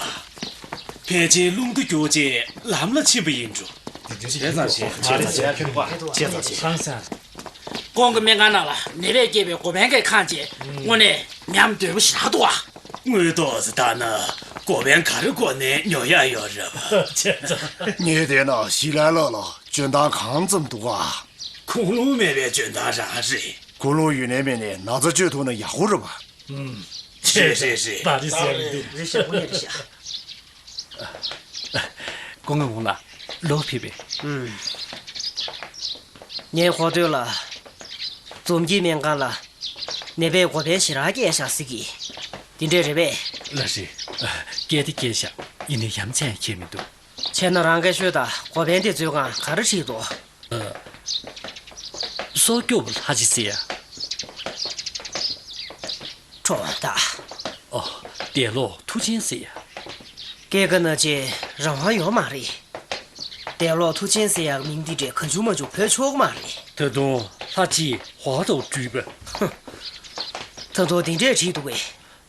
ཕལ་ཆེར་རླུང་རྟ་རྒྱུགས་རྗེས་ལམ་ལ་ཕྱིན་པ་ཡིན་འགྲོ། བྱས་ཙང་བྱས། བྱས་ཙང་བྱས། ཁྱོད་ཀྱི་པ། བྱས་ཙང་བྱས། ཧང་སང་། ཁོང་གི་སྨན་ཁང་ནང་ལ་ནད་པས་བསྐྱེད་པའི་འགོ་དཔོན་གྱི་ཁང་བཅས་དངོས་གནས་ཉམས་དོད་པོ་ཞེ་དྲག་འདུག་ཨ། དངོས་ཐོག་ཏུ་བལྟས་ན་འགོ་དཔོན་ག་རེ་དགོས་ནའི་ཉོ་ཡག་ཡོད་རེད་པ། བྱས་ཙང་། ངས་བལྟས་ན་ཞི་ལ་ལགས་ལ་འཇོན་ཐང་གང་ཙམ་འདུག་ག། ཁུངས་ལུང་མེད་པའི་འཇོན་ཐང་རང་རེད། ཁུངས་ལུང་ཡོད་ནའི་མེད་ནའི་ན་ཚ་བཅོས་ཐུབ་ན་ཡག་པོ་རེད་པ། ཨུམ། རེད་རེད་རེད། ད་རེད་ཟེར་ཡག་མི་འདུག། རེད་ཤག། དངོས་གནས་རེད་ཤག། སྐུ་ངོ་ལུང་ལགས། ལོག་ཕེབས་པས། ཨུམ། ངའི་གོ་ཐོས་ལ། འཛོམས་སྐྱིད་སྨན་ཁང་ལ་ནད་པའི་འགོ་དཔོན་ཞེ་དྲག་བསྐྱལ་ཤག་ཟེར་གི། དེ་འདྲས་རེད་པས། ལགས་རེད། བསྐྱལ་དེ་བསྐྱལ་ཤག། ཡིན་ནའི་ཡ་མཚན་ཁྱད་མི་འདུག། བྱས་ན་རང་གིས་ཤོད་དང་། འགོ་དཔོན་དེ་འཛུལ་ཁང་ག་རེ་བྲིས་འདུག། ཨ། སྲོག་སྐྱོབ་ལྷ་རྗེ་ཟེར་ཡག། གྲོངས་ད། ཨོ། དེ་ལོ་མཐུ་ཆེན་ཟེར་ཡག། སྐྱེ་རྒ་ན་འཆིའི་རང་དབང་ཡོད་མ་རེད། དེ་ལོ་མཐུ་ཆེན་ཟེར་ཡག་མིང་འདི་འདྲས་གང་བྱུང་མང་བྱུང་འབོད་ཆོག་གི་མ་རེད། ད་དུང་ལྷ་རྗེ་ཧོ་ཏོ་སྤྲུལ་པ། ཧུམ། ད་དུང་དེ་འདྲས་བྲིས་འདུག་གས།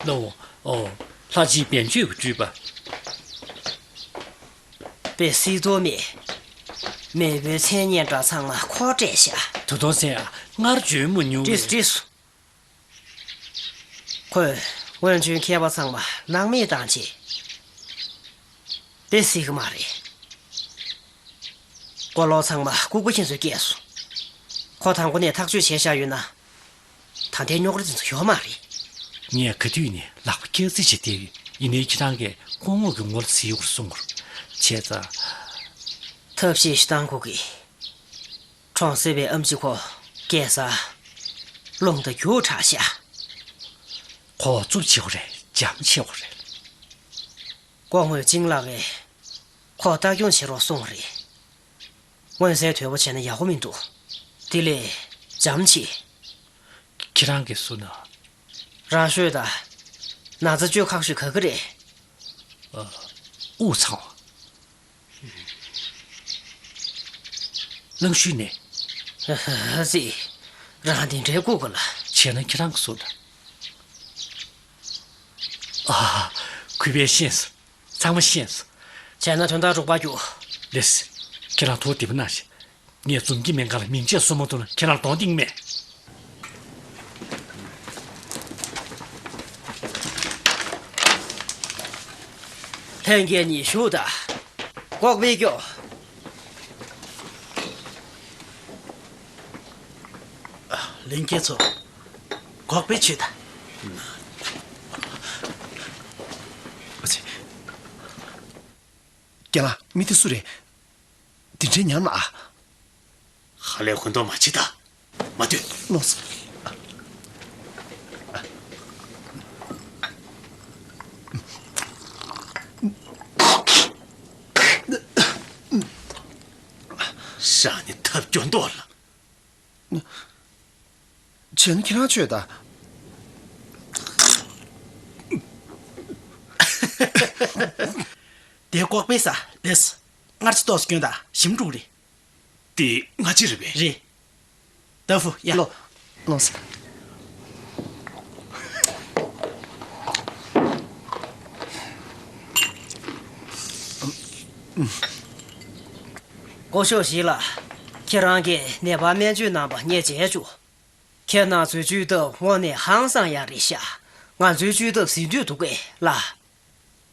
ལོ། ཨོ། ལྷ་རྗེ་བྱང་ཆུབ་སྤྲུལ་པ། དཔེ་སྲིད་དོ་མེད། མེས་པོའི་མཚན་སྙན་གྲགས་ཚང་མ་ཁོ་སྤྲད་ཤག། ད་དུང་ཟེར་ཡག་སྔར་བྱོན་མ་མྱོང་བའི། བྲིས་སོ། བྲིས་སོ། ཁོས་སྔོན་བྱོན་མཁས་པ་ཚང་མ་སྣང་མེད་བཏང་བྱས། དཔེ་སྲིད་གི་མ་རེད། མགོ་ལོག་ཚང་མ་ལྐུགས་པ་ཁྱེད་ཚོས་བསྐྱལ་སོང་། ཁོ་དང་པོ་ནས་ཐག་གཅོད་བྱས་བཞག་ཡོད་ན། ད་ལྟའི་རྙོག་དྲ་དེ་ཚོ་ཡོད་མ་རེད། ངས་ག་དུས་ནས་ལག་པ་བཀྱག་རྩིས་བྱས་བསྡད་ཡོད། ཡིན་ནའི་ཁྱེད་རང་གིས་སྐུ་ངོ་གི་ངོ་ལ་གཟིགས་དགོས་གསུང་གི་རེད། བྱས་ཙང་། ཐབས་ཤེས་ཤིག་བཏང་དགོས་ཀི། གྲོངས་ཟེར་བའི་ཨེམ་ཆི་ཁོ་སྐྱེས་ས་རླུང་རྟ་རྒྱུགས་དྲགས་ཤག། ཁོ་རྩུབ་ཆེ་བ་རེད། འཇམ་ཆེ་བ་རེད། སྐུ་ངོ་ཅིང་ལགས་ཀྱིས་ཁོ་ལྟ་སྐྱོང་བྱེད་རོགས་གསུངས་པ་རེད། མངོན་གསལ་དོད་པོ་བྱས་ན་ཡག་པོ་མི་འདུག། དེ་ལས་འཇམ་ཆེ། ཁྱེད་རང་གིས་གསུངས་ན། རང་ཤོད་དང་། ན་ཚ་བཅོས་ཁག་ཤོས་ག་གི་རེད། ཨ། དབུགས་འཚང་བ། རླུང་ཤུགས་ནས། ཨ་ཙི། རང་དེ་འདྲའི་ལྐུགས་གི་ལ། བྱས་ན་ཁྱེད་རང་གིས་གསུངས་དང་། ཨ། གུས་པས་ཤེས་སོ། ཚང་མ་ཤེས་སོ། བྱས་ན་དོན་དག་འགྲུབ་པ་རྒྱུ། ལེས། ཁྱེད་རང་ཐུགས་བདེ་པོ་གནང་ཞིག་ངས་འཛུམ་གྱིས་མེད་མཁན་ལ་མིང་ཆད་སོ་མ་ཐུབ་ན་ཁྱེད་རང་གདོང་གཏིང་མེད། ལྷན་རྒྱས་གཉིས་བཞུགས་དང་། ལྐོག་པའི་སྐྱོ། ལྷན་རྒྱས་ཚོ། ལྐོག་པའི་ཆོས་དང་། ཨ་ཙི། རྒན་ལགས། མི་དེ་སུ་རེད། དེ་འདྲའི་ཉམས་ལ་ཨ། ཧ་ལས་ཧུན་ཏོ་མ་བྱེད་ད། མ་སྡོད། ལོངས། ཤ་ནི་ཐབས་སྐྱོ་མདོག་ལ། བྱས་ན་ཁྱེད་རང་ཆོས་ད། དེ་ལྐོག་པའི་ས་ལེས། སྔར་གྱི་ཏོག་ཙམ་སྐྱོན་དང་ཞིམ་དྲུག་རེད། དེ་སྔ་ཕྱི་རེད་པས། རེད། ཏ་ཧྥུ་ཡ། ལོ། ལོངས། སྐུ་ཞབས་ཞིག་ལ། ཁྱེད་རང་གིས་ནད་པར་སྨན་བཅོས་གནང་པ་ངས་མཇལ་བྱུང་། ཁྱེད་རང་ཚོའི་བཅོས་ཐབས་དངོས་གནས་ཧང་སང་ཡག་རེད་ཤག་ང་ཚོའི་བཅོས་ཐབས་ཟིན་དུས་འདུག་གས་ལ།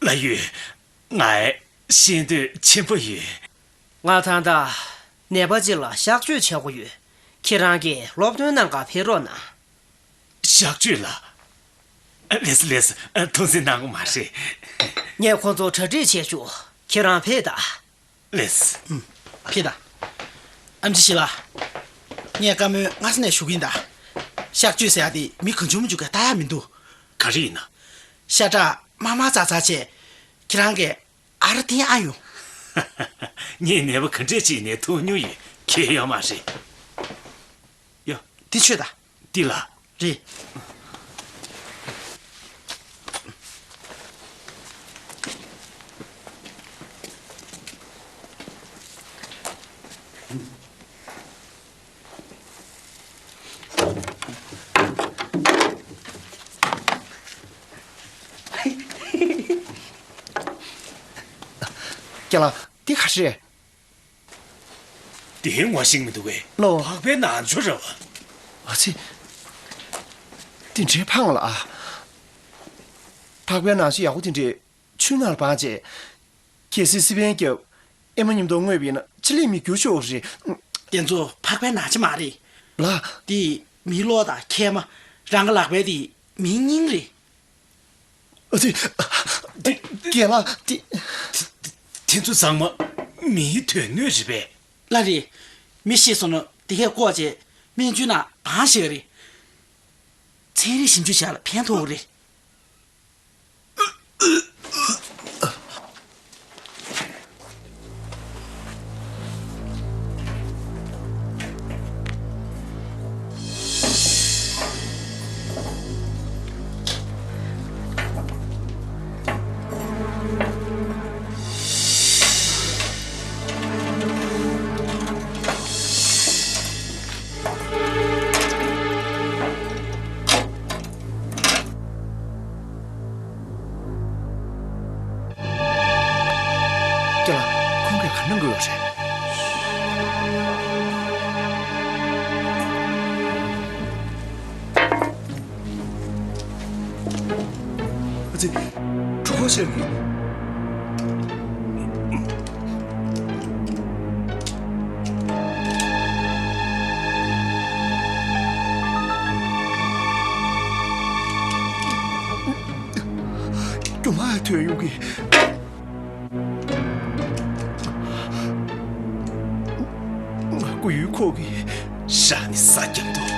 ལགས་ཡོད། ང་ཤེས་འདོད་ཆེན་པོ་ཡོད། ང་ད་ལྟ་ནད་པ་ཅིག་ལ་གཤག་བཅོས་བྱེད་དགོས་ཡོད། ཁྱེད་རང་གིས་སློབ་སྟོན་གནང་ག་ཕེབས་རོགས་གནང་། གཤག་བཅོས་ལ། ལེས་ལེས། ཐུགས་འཛེམ་གནང་དགོས་མ་རེད། ངས་ཁོང་ཚོ་གྲ་སྒྲིག་བྱས་བྱུང་། ཁྱེད་རང་ཕེབས་དང་། ལེས། ཕེབས་དང་། ཨེམ་ཆི་ཞིག་ལ། ངས་བཀའ་མོལ་སྔ་ས་ནས་ཞུ་གི་ཡིན་ད། གཤག་བཅོས་ཟེར་ཡ་དེ་མི་གང་བྱུང་མི་བྱུང་གིས་ལྟ་ཡ་མི་འདུག་ག་རེ་ཡིན་ན། ཤ་ཁྲག་དམར་དམར་ཙག་ཙག་བྱས། ཁྱེད་རང་གིས་ཨ་ར་བསྟན་ཨ་ཡོང་། ངས་ནད་པ་ག་འདྲས་ཅིག་ནས་ཐུག་མྱོང་ཡོད། ཁྱད་ཡོད་མ་རེད། ཡ། འདི་མཆོད་ད། འདི་ལ། རེད། རྒན་ལགས། འདི་ག་རེ་རེད། དེའི་ངོ་ཤེས་མི་འདུག་གས། ལོ། འཕགས་པའི་ནང་ཆོས་རེད་བ། ཨ་ཙི། དེ་འདྲའི་ཕངས་ལ་ཨ། འཕགས་པའི་ནང་ཆོས་ཡག་པོ་དེ་འདྲའི་ཆུ་ནང་ལ་སྦངས་བྱས། གལ་སྲིད་སི་པན་རྒྱབ། ཨེ་མ་མཉམ་དུ་བརྔོས་པ་ཡིན་ན་ཕྱི་ལས་མི་འགྱུར་ཤོག་རེད། དེ་ཚོ་འཕགས་པའི་ནང་ཆོས་མ་རེད། ལགས། དེ་མིའི་གློག་དང་མཁལ་མ། རང་གི་ལག་པའི་དེ་མིའི་སྙིང་རེད། ཨ་ཙི། དེ་རྒན་ལགས་དེ། དེ་ཚོ་ཚང་མ་མིའི་དོན་སྣོད་རེད་པས། ལགས་རེད། མི་ཤི་སོང་ན་དེ་གས་བཀོག་བྱས་སྨན་བཅོས་ནང་སྦངས་བཞག་གི་རེད། ཚན་རིག་ཞིབ་འཇུག་བྱ་ལ་ཕན་ཐོགས་གི་རེད། ཀྱེ་ལགས། ཁོང་གིས་ག་གནང་གི་ཡོད་རེད། ཨ་ཙི། གྲོད་ཁོག་ཤོར་གི། རྒྱུ་མ་ཐོན་ཡོང་གི། ང་སྐུ་ཡུལ་ཁོག་གི། ཤ་ནི་ཟ་རྒྱབ་འདུག་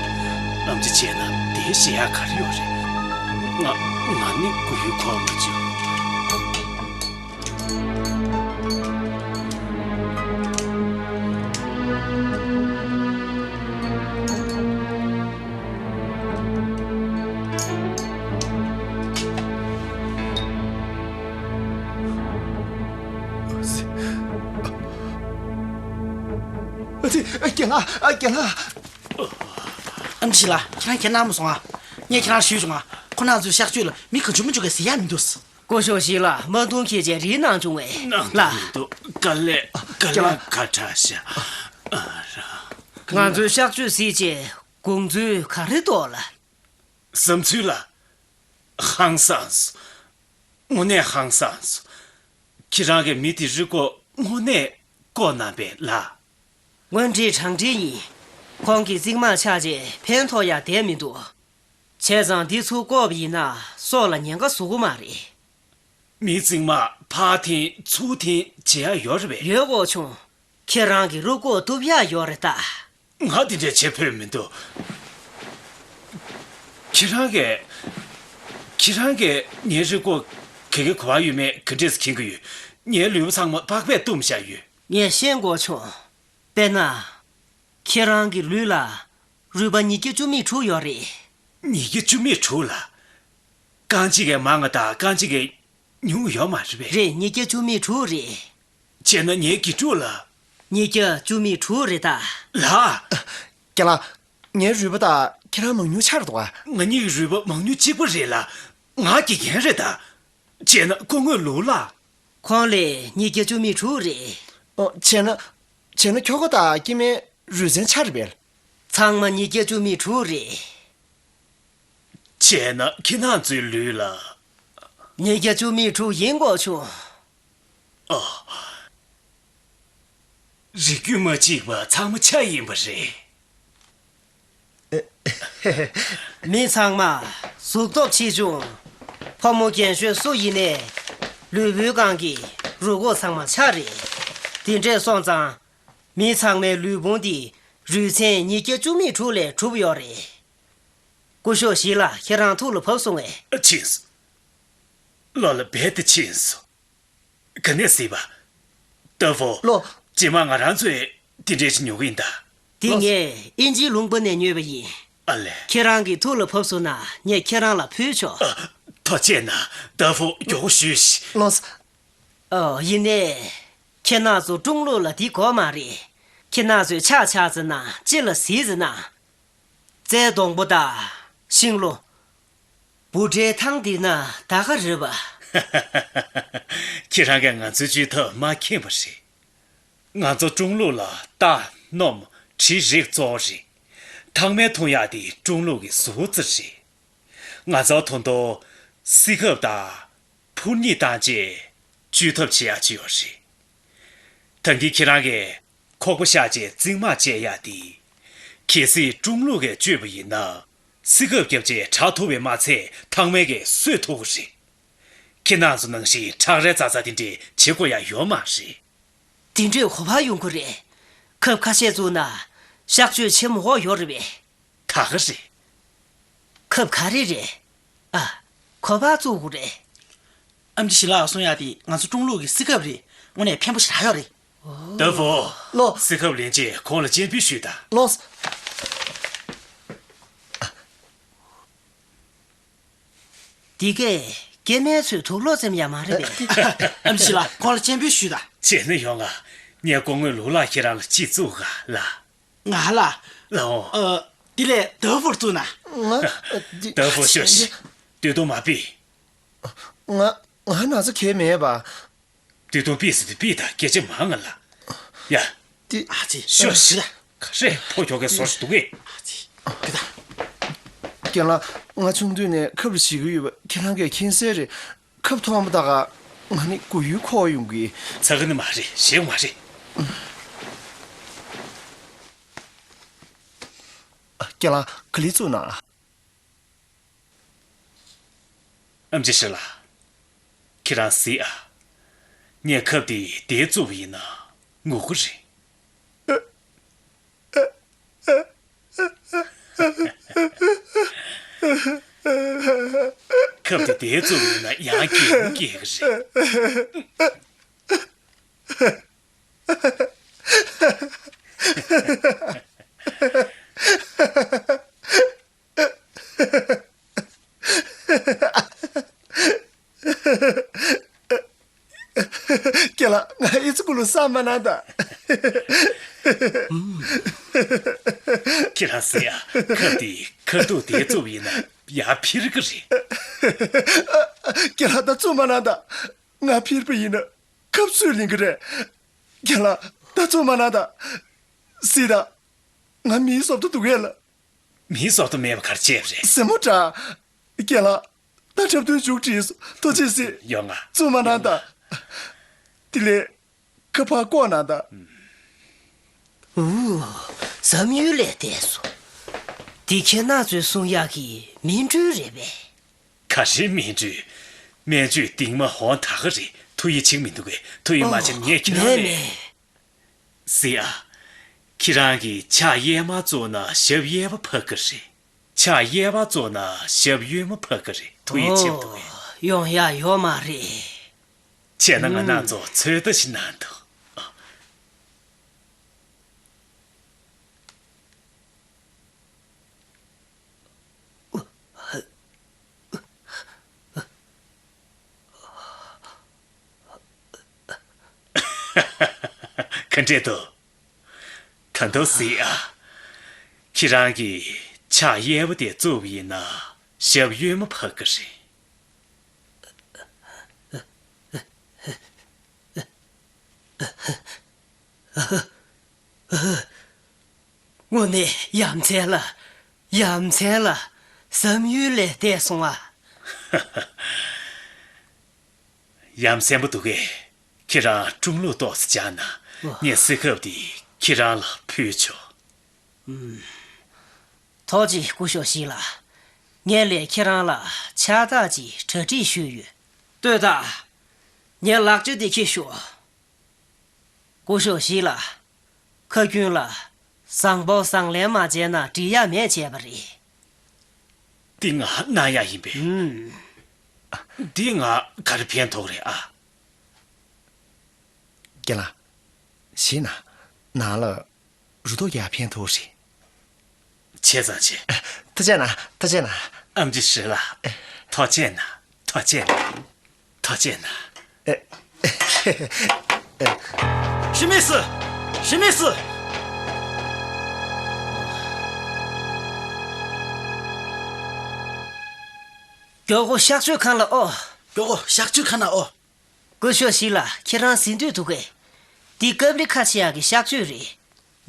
ཨམ་ཅི་བྱས་ན་དེ་ཤེས་ཡ་ག་རེ་ཡོད་རེད། ང་ང་ནི་སྐུ་ཡུལ་ཁོག་མི་བྱེད། ཨ་ཙི། རྒན་ལགས། རྒན་ལགས། ཨམ་ཆི་ལགས། ཁྱེད་རང་ཁྱེད་རང་མ་སོང་ཨ། ངས་ཁྱེད་རང་ཞུས་བྱུང་ཨ། ཁོ་རང་ཚོའི་གཤག་བཅོས་ལ་མི་གང་བྱུང་མང་བྱུང་གིས་ཟེར་ཡག་མི་འདུག་སྐུ་ཞབས་ཞིག་ལ་མ་དུང་ཁྱེད་ཀྱིས་རིན་གནང་བྱུང་བས་གནང་ལ། ཐུབ་མི་འདུག་དཀའ་ལས་དཀའ་ལས་ཁག་དྲགས་ཤག་ང་ཚོའི་གཤག་བཅོས་ཟེར་བྱས་དགོངས་ཚུལ་ག་རེ་འདུག་ལ། བསམ་ཚུལ་ལ། ཧང་སངས་སོང་། དངོས་གནས་ཧང་སངས་སོང་། ཁྱེད་རང་གིས་མི་དེ་རིགས་སྐོར་དངོས་གནས་བསྐོར་གནང་པས་ལ། དངོས་འབྲེལ་དྲང་འབྲེལ་ཡིན། ཁོང་གི་རྩིག་མ་ཆག་རྗེས་ཕན་ཐོགས་ཡ་བསྡད་མི་འདུག་བྱས་ཙང་འདི་ཚུར་བསྐོར་བ་ཡིན་ན་སྲོག་ལ་ཉེན་ཁ་བཟོ་གི་མ་རེད། མིའི་རྩིག་མ་ཕར་འཐེན་ཚུར་འཐེན་བྱེད་ཡ་ཡོད་རེད་པས། ཡོད་དགོས་བྱུང་། ཁྱེད་རང་གིས་རུ་བསྐོར་ཐུབ་ཡ་ཡོད་རེད་ད། ང་དེ་འདྲས་བྱེད་ཕོད་མི་འདུག་ཁྱེད་རང་གིས། ཁྱེད་རང་གིས་ངའི་རུ་བསྐོར་ག་གི་གོ་བ་ཡོད་མེད་ག་འདྲས་མཁྱེན་གི་ཡོད། ངའི་ལུས་པོ་ཚང་མ་པགས་པས་བཏུམས་བཞག་ཡོད། ངས་ཤེས་དགོས་བྱུང་། དཔེར་ན། ཁྱེད་རང་གི་ལུས་ལ་རུས་པ་ཉིས་བརྒྱ་བཅུ་མེད་དྲུག་ཡོད་རེད། ཉིས་བརྒྱ་བཅུ་མེད་དྲུག་ལ། རྐང་གཅིག་གིས་མང་བ་དང་རྐང་གཅིག་གིས་ཉུང་ཡོད་མ་རེད་པས། རེད། ཉིས་བརྒྱ་བཅུ་མེད་དྲུག་རེད། བྱས་ན་ངའི་དགེ་ཕྲུག་ལ། ཉིས་བརྒྱ་བཅུ་མེད་དྲུག་རེད་ད། ལགས། རྒན་ལགས། ངའི་རུས་པ་དང་ཁྱེད་རང་མང་ཉུང་ཆགས་འདུག་ག་ང་གཉིས་ཀྱི་རུས་པ་མང་ཉུང་གཅིག་པ་རེད་ལ། ང་དགེ་རྒན་རེད་ད། བྱས་ན་སྐུ་ངོ་ལུའུ་ལགས། ཁོང་ལ་ཉིས་བརྒྱ་བཅུ་མེད་དྲུག་རེད། ཨོ། བྱས་ན། བྱས་ན་ཁྱོ་ག་དང་སྐྱེ་དམན་རུས་ཚན་ཆ་རེད་པས། ཚང་མ་ཉིས་བརྒྱ་བཅུ་མེད་དྲུག་རེད། བྱས་ན་ཁྱེད་རང་ཚོའི་ལུས་ལ། ཉིས་བརྒྱ་བཅུ་མེད་དྲུག་ཡིན་དགོས་བྱུང་། ཨོ། རིགས་རྒྱུད་མ་གཅིག་པ་ཚང་མ་ཆ་ཡིན་པ་རེད། མི་ཚང་མ་གཟུགས་སྟོབས་ཆེ་ཆུང་། ཕོ་མོ་རྒན་གཞོན་སུ་ཡིན་ནའི་ལུས་པོའི་སྒང་གི་རུས་ཁོག་ཚང་མ་ཆ་རེད། དེ་འདྲས་སོང་ཙང་། མི་ཚང་མའི་ལུས་ཕུང་འདི་རུས་ཚན་ཉིས་བརྒྱ་བཅུ་མེད་དྲུག་ལས་གྲུབ་ཡོད་རེད། སྐུ་ཞབས་ཞིག་ལ་ཁྱེད་རང་ཐུགས་ལ་བབས་སོང་ངས། ཕྱིན་སོང་། བློ་ལ་རྦད་དེ་ཕྱིན་སོང་། ག་ནས་སྲིད་པ། ཏ་ཧྥུ། ལོ། རྗེས་མ་ང་རང་ཚོས་དེ་འདྲས་ཞིག་ཉོ་གི་ཡིན་ད། དེ་ལོ། ངས་དབྱིན་ཇིའི་ལུང་པ་ནས་ཉོས་པ་ཡིན། ཨ་ལས། ཁྱེད་རང་གི་ཐུགས་ལ་བབས་སོང་ན་ངས་ཁྱེད་རང་ལ་ཕུལ་ཆོག་ཨ། ཐུགས་རྗེ་གནང་། ཏ་ཧྥུ་མགྱོགས་པོ་ཞུས་ཤིག་ལོ། ཨོ། ཡིན་ནའི། ཁྱེད་རང་ཚོ་ཀྲུང་ལུགས་ལ་འདི་དགོས་མ་རེད། ཁྱེད་རང་ཚོས་ཆག་ཆག་ཟེར་ན་ཅི་ལ་ཟིག་ཟེར་ན། རྩྭའི་སྡོང་པོ་དང་ཤིང་ལོ། འབུ་ཕྲའི་ཐང་འདི་ན་ད་ག་རེད་པ། ཁྱེད་རང་གིས་ང་ཚོའི་བཅོས་ཐབས་མ་མཁྱེན་པ་རེད། ང་ཚོ་ཀྲུང་ལུགས་ལ་རྟ། སྣུམ། གྲི་རིགས་གཙོ་བོ་རེད། ཐང་མའི་འཐུང་ཡག་དེ་ཀྲུང་ལུགས་ཀྱི་ཟུར་ཙམ་རེད། ང་ཚོ་ད་དུང་སི་ཁབ་དང་། ཕུར་གཉིས་བཏང་རྗེས་བཅོས་ཐབས་བྱེད་ཡག་ཅིག་ཡོད་རེད། ད་གིན་ཁྱེད་རང་གིས་ཁོག་པ་གཤགས་རྗེས་རྩིག་མ་བཅད་ཡག་དེ། གལ་སྲིད་ཀྲུང་ལུགས་ཀྱིས་བཅོས་པ་ཡིན་ན། སི་ཁབ་བརྒྱབ་རྗེས་དྲག་ཐུབ་པས་མ་ཚད་ཐང་མའི་གིས་གསོད་ཐུབ་ཀྱི་རེད། ཁྱེད་རང་ཚོ་ནང་བཞིན་ཁྲག་རལ་ཙག་ཙག་དེ་འདྲས་བྱེད་དགོས་ཡག་ཡོད་མ་རེད། དེ་འདྲས་གོ་བ་ཡོང་གི་རེད། ཁབ་ཁ་ཤས་བཙུགས་ན་གཤག་བཅོས་ཆེན་མོ་ཡོད་རེད་པས། ད་ག་རེད། ཁབ་ག་རེ་རེད། ཨ། ཁོ་པ་བཙུགས་དགོས་རེད། ཨེམ་ཆི་ཞི་ལགས་གསུང་ཡག་དེ་ང་ཚོ་ཀྲུང་ལུགས་ཀྱི་སི་ཁབ་རེད། དངོས་གནས་ཕན་པོ་ཞེ་དྲག་ཡོད་རེད། ཏ་ཧྥུ། ལོ། སི་ཁབ་ལེན་རྗེས་ཁོང་ལ་སྤྱན་འབུལ་ཞུས་དང་། ལོ། འདི་གས་སྐྱེ་དམན་ཚོའི་དུག་ལོག་ཙམ་ཡང་མ་རེད་པས། ཨེམ་ཆི་ཞི་ལགས་ཁོང་ལ་སྤྱན་འབུལ་ཞུས་དང་། བྱས་ན་ཡོང་ང་། ངས་སྐུ་ངོ་ལུའུ་ལགས་ཁྱེད་རང་ལ་གཅིག་བཙུགས་ག་ལ། ང་ལ། ལའོ། ཨ། དེ་ལས་ཏ་ཧྥུར་བཙུགས་ན། ང་། ཏ་ཧྥུ་ཤོག་ཤིག་སྟོད་ཐུང་མ་ཕུད། ང་ང་ན་ཚ་གས་མེད་པ། སྟོད་ཐུང་ཕུད་ཟེར་དུས་ཕུད་དང་། སྐད་ཆ་མང་ང་ལ། ཡ། དེ། ཨ་ཙི། ཤོག་ཤིག་ག་རེ་ཕོ་ཁྱོ་གའི་ཟོར་ཞིག་འདུག་གས། ཨ་ཙི། དེ་ད། རྒན་ལགས། ང་ཆུང་དུས་ནས་ཁབ་ལ་ཞེད་ཀྱི་ཡོད་པ་ཁྱེད་རང་གིས་མཁྱེན་གསལ་རེད། ཁབ་མཐོང་བ་ད་ག་ང་ནི་མགོ་ཡུ་འཁོར་ཡོང་གི། ཚ་གི་ནི་མ་རེད། ཞེད་མ་རེད། རྒན་ལགས། ག་ལེར་བཙུགས་ན། ཨེམ་ཆི་ཞི་ལགས། ཁྱེད་རང་གཟིགས་ཨ། ངས་ཁབ་དེ་དེར་བཙུགས་པ་ཡིན་ན་ངུ་གི་རེད། ཁབ་དེ་དེར་བཙུགས་པ་ཡིན་ན་ཡང་སྐྱིད་སྐྱིད་གི་རེད། རྒན་ལགས། ང་ཨི་ཙི་ཀུ་ལུ་བསམ་མ་གནང་ད། ཁྱེད་རང་གཟིགས་ཨ། ཁབ་དེ་ཁ་ཐུག་དེར་བཙུགས་པ་ཡིན་ན། ཡར་འཕུར་གི་རེད། རྒན་ལགས་ད་བཙུན་མ་གནང་དང་། ང་འཕུར་བ་ཡིན་ན་ཁབ་སུས་ལེན་གི་རེད། རྒན་ལགས་ད་བཙུན་མ་གནང་དང་། སྲིད་དང་། ང་མིའི་བཟོ་ལྟ་འདུག་གས་ལ། མིའི་བཟོ་ལྟ་མེད་པ་ག་རེ་བྱས་པ་རེད། སེམས་མོ་དྲག་རྒན་ལགས། ད་འཁྲབ་སྟོན་མཇུག་བསྒྲིལ་སོང་། ཐུགས་རྗེ་གཟིགས། ཡོང་ང་། བཙུན་མ་གནང་དང་། དེ་ལས་ཁ་ཕར་བསྐོར་གནང་དང་། ཨུ། བསམ་ཡུལ་ལས་འདས་སོང་། འདི་ཁྱེད་རང་ཚོས་གསུང་ཡག་གི་མིན་འགྲུལ་རེད་པས། ག་རེ་མིན་འགྲུལ། སྨན་བཅོས་སྟེང་མ་ཧོན་ད་ག་རེད། ཐུགས་ཡིད་ཆེས་མི་འདུག་གས། ཐུགས་ཡིད་མ་ཆེས་ན་ངས་ཁྱེད་རང་ལ། མེད་མེད། གཟིགས་ཨ། ཁྱེད་རང་གིས་ཕྱག་གཡས་མ་བཙུགས་ན་ཞབས་གཡས་པ་ཕབ་གི་རེད། ཕྱག་གཡས་པ་བཙུགས་ན་ཞབས་གཡོན་མ་ཕབ་གི་རེད། ཐུགས་ཡིད་ཆེས་མི་འདུག་གས། ཨོ། ཡོང་ཡག་ཡོད་མ་རེད། བྱས་ན་ང་རང་ཚོ་ཚོད་ལྟ་ཞིག་གནང་དང་། ག་འདྲས་འདུག་ད་དུང་གཟིགས་ཨ། ཁྱེད་རང་གིས་ཕྱག་གཡས་པ་དེ་བཙུགས་པ་ཡིན་ན་ཞབས་གཡོན་མ་ཕབ་གི་རེད། དངོས་གནས་ཡ་མཚན་ལ། ཡ་མཚན་ལ། བསམ་ཡུལ་ལས་འདས་སོང་ཨ། ཡ་མཚན་པོ་འདུག་གས། ཁྱེད་རང་ཀྲུང་ལུགས་ཏོག་ཙམ་སྦྱར་ན། ཨོ། ངས་སེ་ཁབ་འདི་ཁྱེད་རང་ལ་ཕུལ་ཆོག་ཨུམ། ཐུགས་རྗེ་སྐུ་ཞབས་ཞིག་ལ། ངས་ལས་ཁྱེད་རང་ལ་ཕྱག་རྟགས་ཅིག་གྲ་སྒྲིག་ཞུས་ཡོད། ལྟོས་དང་། ངས་ལག་ཆ་འདི་འཁྱེར་ཤོག་སྐུ་ཞབས་ཞིག་ལ། ཁ་རྒྱུན་ལ། བཟང་པོ་བཟང་ལན་མ་འཇལ་ན་འགྲིག་ཡ་མེད་བྱས་པ་རེད། འདི་ང་གནང་ཡ་ཡིན་པས། ཨུམ། འདི་ང་ག་རེ་ཕན་ཐོགས་རེད་ཨ། རྒན་ལགས། ཞེད་སྣང་ནང་ལ། རུ་ཏོག་རྒྱག་ཕན་ཐོགས་རེད། བྱས་ཙང་བྱས། ཐུགས་རྗེ་གནང་། ཐུགས་རྗེ་གནང་། ཨེམ་ཆི་ཧྲི་ལགས། ཐུགས་རྗེ་གནང་། ཐུགས་རྗེ་གནང་། ཐུགས་རྗེ་གནང་། ཨེ། ཧྲི་མི་སི། ཧྲི་མི་སི། མགྱོགས་པོ་གཤག་བཅོས་ཁང་ལ་ཨོ། མགྱོགས་པོ་གཤག་བཅོས་ཁང་ལ་ཨོ། སྐུ་ཞབས་ཞིག་ལ་ཁྱེད་རང་ཟིན་འདོད་འདུག་གས། འདི་སྐབས་རེ་ཁ་ཕྱེ་ཡག་གི་གཤག་བཅོས་རེད།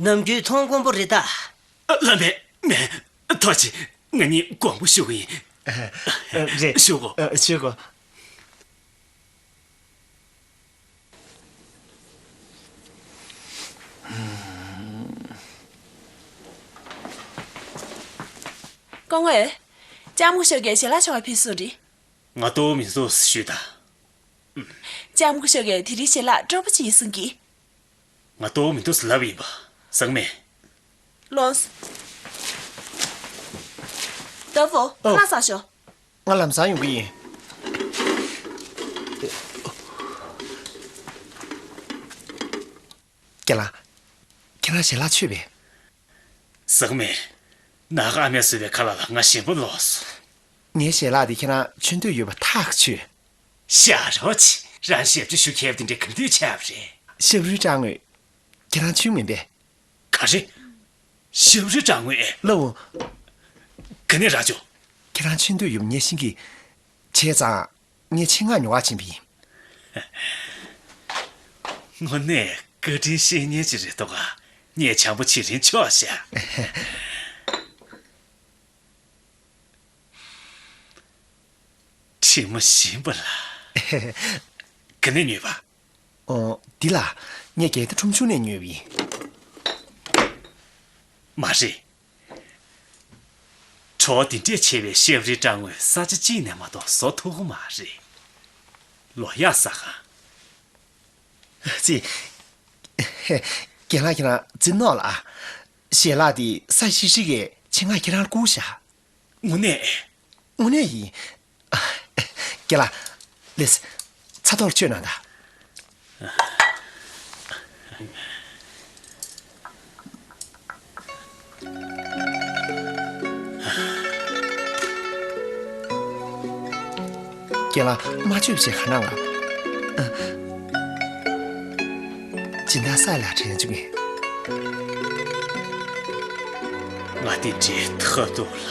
ནམ་རྒྱུན་མཐོང་དཀོན་པོ་རེད་ད། ཨ། ལགས་མེད་མེད། ཐུགས་རྗེ། ང་གཉིས་དགོངས་པ་ཞུ་གི་ཡིན། ཨ། རེད། ཞུ་གོ། ཨ། ཞུ་གོ། སྐུ་ངོ། ལྕམ་སྐུ་ཞབས་ཀྱིས་ཞལ་ལག་མཆོད་པ་ཕུལ་སོང་རེད། ང་ལྟོགས་མི་འདུག་ཞུས་དང་། ལྕམ་སྐུ་ཞབས་ཀྱིས་དེ་རིང་ཞལ་ལག་སྤྲོ་པོ་ཅིག་ཡིན་གསུང་གི། ང་ལྟོགས་མི་འདུག་ལབ་ཡིན་པ། ཟེར་གི་མེད། ལོངས། ཏ་ཕོ། ཨོ། ཁ་ལག་ཟ་ཤོག་ང་ལམ་སང་ཡོང་གི་ཡིན། རྒན་ལགས། ཁྱེད་རང་ཞལ་ལག་མཆོད་པས། ཟེར་གི་མེད། ནངས་ཀ་ཨ་མས་བཟོས་པའི་ཁ་ལག་ལ་ང་ཞེན་པ་ལོག་སོང་། ངའི་ཞལ་ལག་དེ་ཁྱེད་རང་མཆོད་འདོད་ཡོད་པ་ཐག་ཆོད། ཞར་རོ་ཆེ། རང་ཞབས་ཕྱི་ཞུ་མཁས་པ་དེ་འདྲ་ག་འདྲས་ཆགས་པ་རེད། ཞབས་རིའི་སྦྲང་ངོས། ཁྱེད་རང་མཆོད་མིན་པས། ག་རེ། ཞབས་རིའི་སྦྲང་ངོས། ལའོ། ག་ནས་རག་བྱུང་། ཁྱེད་རང་མཆོད་འདོད་ཡོད་པ་ངས་ཤེས་ཀྱི། བྱས་ཙང་། ངས་ཆེད་མངགས་ཉོ་བར་ཕྱིན་པ་ཡིན། དངོས་གནས་བཀའ་དྲིན་ཤེས་མཁན་ཅིག་རེད་འདུག་ག་ངས་བྱམས་པོ་བྱེད་རན་ཆོག་ཤག་དྲི་མ་ཞིམ་པ་ལ། ག་ནས་ཉོས་པ། ཨོ། འདི་ལ། ངས་རྒྱལ་ཐང་ཁྲོམ་གཞུང་ནས་ཉོས་པ་ཡིན། མ་རེད། བྲོ་བ་འདི་འདྲས་ཆེ་བའི་ཤེབ་རི་སྦྲང་ངོས་ས་ཆ་གཅིག་ནས་མ་གཏོགས་བཟོ་ཐུབ་ཀྱི་མ་རེད། ལོ་ཡག་ས་གང་། ཙི། རྒན་ལགས་ཁྱེད་རང་ཙི་ནོར་ལ། ཞལ་ལག་འདི་ས་ཤིག་ཤིག་གིས་ཆེད་མངགས་ཁྱེད་རང་ལ་བསྐུར་བཞག་དངོས་གནས། དངོས་གནས་ཡིན། རྒན་ལགས། ལེས། ཚ་ཐོག་ལ་མཆོད་གནང་དང་། རྒན་ལགས། མ་མཆོད་པ་བྱས་ག་གནང་ལ། སྦྱིན་བདག་ས་ལ་དྲན་བཅུག་གི། ང་དེ་འདྲའི་ཐབས་སྡུག་ལ།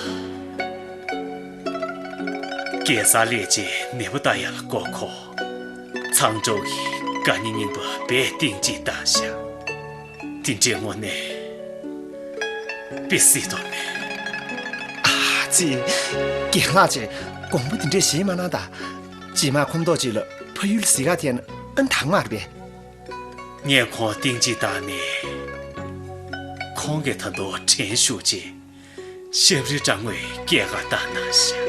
རྒྱལ་སར་སླེབས་རྗེས་མེས་པོ་ལྟ་ཡག་ལ་མགོ་འཁོར། མཚང་སྒྲོག་གིས་དགའ་ཉེ་གཉིས་པོ་རྦད་གཏིང་གཅིག་བཏང་ཤག་དེ་འདྲའི་དངོས་གནས་དཔེ་སྲིད་དོ་མེད། ཨ་ཙི། རྒན་ལགས་ཀྱིས་དགོངས་པ་དེ་འདྲས་བཞེས་མ་གནང་ད། རྗེས་མ་ཁོམ་ཐོག་ཅིག་ལ་ཕ་ཡུལ་ལ་གཟིགས་ག་ཐད་ན་ཨ་ནི་དང་མ་རེད་པས། ངས་ཁོང་གཏིང་གཅིག་བཏང་ནས། ཁོང་གིས་ད་དུང་དྲན་ཞུགས་རྗེས། ཤབ་རི་སྦྲང་ངོས་སྐྱེལ་ག་བཏང་གནང་ཤག་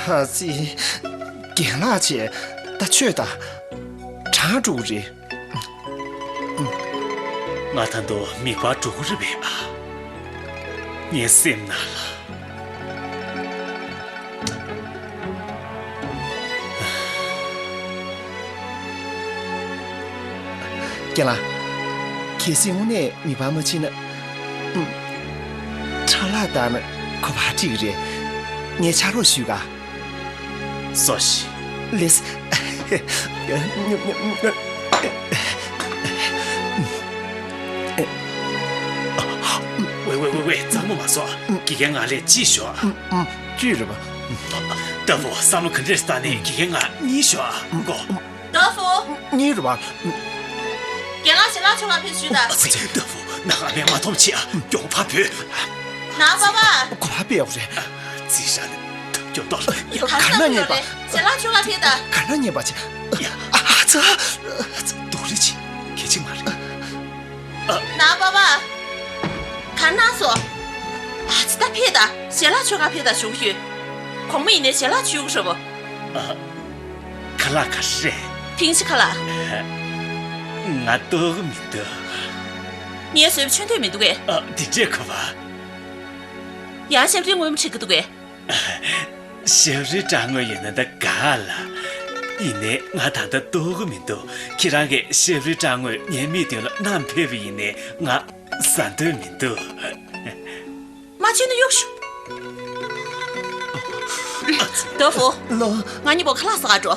ཨ་ཙི། རྒན་ལགས་ཀྱིས་ད་ཆོས་ད། གྲང་འགྲོ་གི་རེད། ང་ད་དུང་མིད་པར་འགྲོ་གི་རེད་པས་ཨ། ངའི་སེམས་ནང་ལ། རྒན་ལགས། གལ་སྲིད་དངོས་གནས་མིད་པར་མ་ཕྱིན་ན། ཨུམ། ཁྲ་ལག་བཏང་ན་གོ་བ་འགྲིག་གི་རེད། ངས་ཕྱག་རོགས་ཞུས་ག་སོ་ཞིག་ལེས། ཝེ་ཝེ་ཝེ་ཝེ། གཙང་མ་མ་བཟོ། དགེ་རྒན་ང་ལ་ཅིག་ཤོག་ཨ། ཅི་རེད་པ། ལྟ་བུ་བསམ་བློ་ག་འདྲས་བཏང་ནས་དགེ་རྒན་ང་གཉིས་ཤོག་ཨ། མགོ། ལྟ་བུ། གཉིས་རེད་པ། རྒན་ལགས་ཞལ་ལག་མཆོད་ག་ཕེབས་ཞུས་ད། ཨ་ཙི། ལྟ་བུ་ནང་ཨ་མས་མ་མཐོང་བྱེད་ཨ། མགྱོགས་ཕར་བུད། ན་པ་པ། གོ་བ་སྤེལ་ཡོད་རེད། ཙི་ཤ་ནི་ཐབས་སྐྱོ་མདོག་ལ་ཡ། ག་ག་ན་ན་ཉེས་པ། ཞལ་ལག་མཆོད་ག་ཕེབས་ད། ག་ན་ཉེས་པ་ཅི། ཡ། ཨ་ཙི། སྡུག་རེད་ཅི། གལ་ཆེ་མ་རེད། ན་པ་པ། ག་ན་སོ། ཨ་ཙི། ད་ཕེབས་ད། ཞལ་ལག་མཆོད་ག་ཕེབས་ད་ཞུ་གི་ཡོད། གོང་མ་ཡིན་ནའི་ཞལ་ལག་མཆོད་གི་རེད་པ། ཨ། ཁ་ལག་ག་རེ་རེད། ཐིང་ཤི་ཁ་ལག་ང་ལྟོགས་གི་མི་འདུག་ངས་བཟོས་པ་མཆོད་འདོད་མི་འདུག་གས། ཨ། དེ་འདྲས་གོ་བ། ཡང་ཤབ་རི་སྔོན་མོ་ཁྲིད་ཀྱི་འདུག་གས། ཤབ་རི་སྦྲང་ངོས་ཡོད་ན་ད་དགའ་ལ། ཡིན་ནའི་ང་ད་ལྟ་ལྟོགས་གི་མི་འདུག་ཁྱེད་རང་གིས་ཤབ་རི་སྦྲང་ངོས་ངའི་མིག་མདུན་ལ་བསྣམས་ཕེབས་པ་ཡིན་ནའི་ང་ཟ་འདོད་མི་འདུག་མ་བྱིན་ན་གཡུག་ཤོག་ལྟོ་ཧྥུ། ལོ། ང་གཉིས་པོ་ཁ་ལག་ཟ་ག་འགྲོ།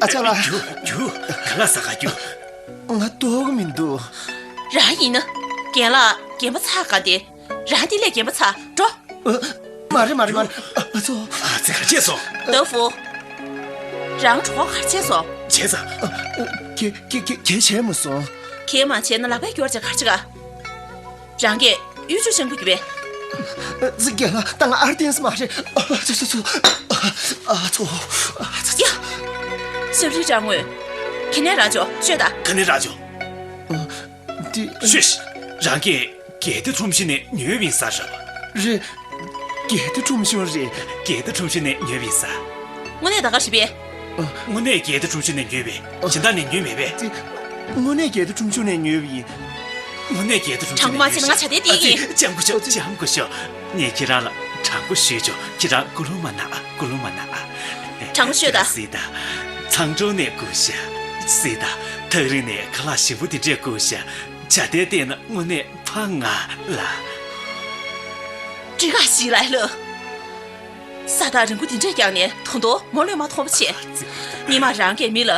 ཨ་ཅག་ལགས། རྒྱུགས་རྒྱུགས། ཁ་ལག་ཟ་ག་རྒྱུགས། ང་ལྟོགས་གི་མི་འདུག་རང་ཡིན་ན། རྒན་ལགས་རྒན་པ་ཚ་ག་དེ། རང་འདི་ལས་རྒན་པ་ཚ་འགྲོ། ཨ། མ་རེད་མ་རེད་མ་རེད། ཨ་ཨ་ཙོ། ཨ་ཙི། ག་བྱས་སོང་། ལྟོ་ཧྥུ། རང་གྲོད་ཁོག་ག་བྱས་སོང་། བྱས་ཙང་། ཨ་ཨ། ག་ག་ག་ག་བྱས་མ་སོང་། ག་མ་བྱས་ན་ལག་པས་སྐྱོར་བྱས་ག་རེ་བྱེད་ག་རང་གིས་གཡུ་བྱུ་ཞིམ་པོ་གྱིས་པས། ཨ་ཙི། རྒན་ལགས། ད་ང་ཨར་ཏེན་སི་མ་རེད། ཨ་ཙི་ཙི་ཙི། ཨ་ཙོ། ཨ་ཙི་ཙི། ཡ། ཤབ་རི་སྦྲང་ངོས། ག་ནས་རག་བྱུང་ཤོད་ད། ག་ནས་རག་བྱུང་། ཨ། འདི། ཤོད་ཤིག་རང་གིས་གལ་ཏེ་ཁྲོམ་གཞུང་ནས་ཉོས་པ་ཡིན་ས་རེད་པ། རེད། གལ་ཏེ་ཁྲོམ་གཞུང་རེད། གལ་ཏེ་ཁྲོམ་གཞུང་ནས་ཉོས་པ་ཡིན་ས། དངོས་གནས་ད་ག་རེད་པས། དངོས་གནས་གལ་ཏེ་ཁྲོམ་གཞུང་ནས་ཉོས་པས། ཨ། གཞན་དག་ནས་ཉོས་མེད་པས། དེ། དངོས་གནས་གལ་ཏེ་ཁྲོམ་གཞུང་ནས་ཉོས་པ་ཡིན། དངོས་གནས་གལ་ཏེ་ཁྲོམ་གཞུང་ནས་ཉོས་ཤག་དྲང་པོ་མ་བྱས་ན་ང་ཇ་དེ་ཨ་ཙི། ཏིག་ཡིན། ལྕམ་སྐུ་ཞབས། ལྕམ་སྐུ་ཞབས། ངས་ཁྱེད་རང་ལ་དྲང་པོ་ཞུས་ཆོག་ཁྱེད་རང་ཀུ་ལུང་མ་གནང་ཨ། ཀུ་ལུང་མ་གནང་ཨ། དྲང་པོ་ཤོད་ད། ཁྱེད་རང་གཟིགས་དང་། མཚང་སྒྲོག་ནས་བསྐུར་ཤག་གཟིགས་དང་། ཐག་རིང་ནས་ཁ་ལག་ཞིམ་པོ་དེ་འདྲས་བསྐུར་ཤག་ཇ་དེ་བལྟས་ན་དངོས་གནས་ཕ་ང་ལ། འགྲིག་ག་ཞིག་ལ་ལོ། ས་ཐག་རིང་པོ་འདི་འདྲས་བརྒྱངས་ནས་ད་དུང་མོ་ལོས་མ་མཐོང་བ་བྱས། ཉི་མ་རང་གིས་མི་ལ་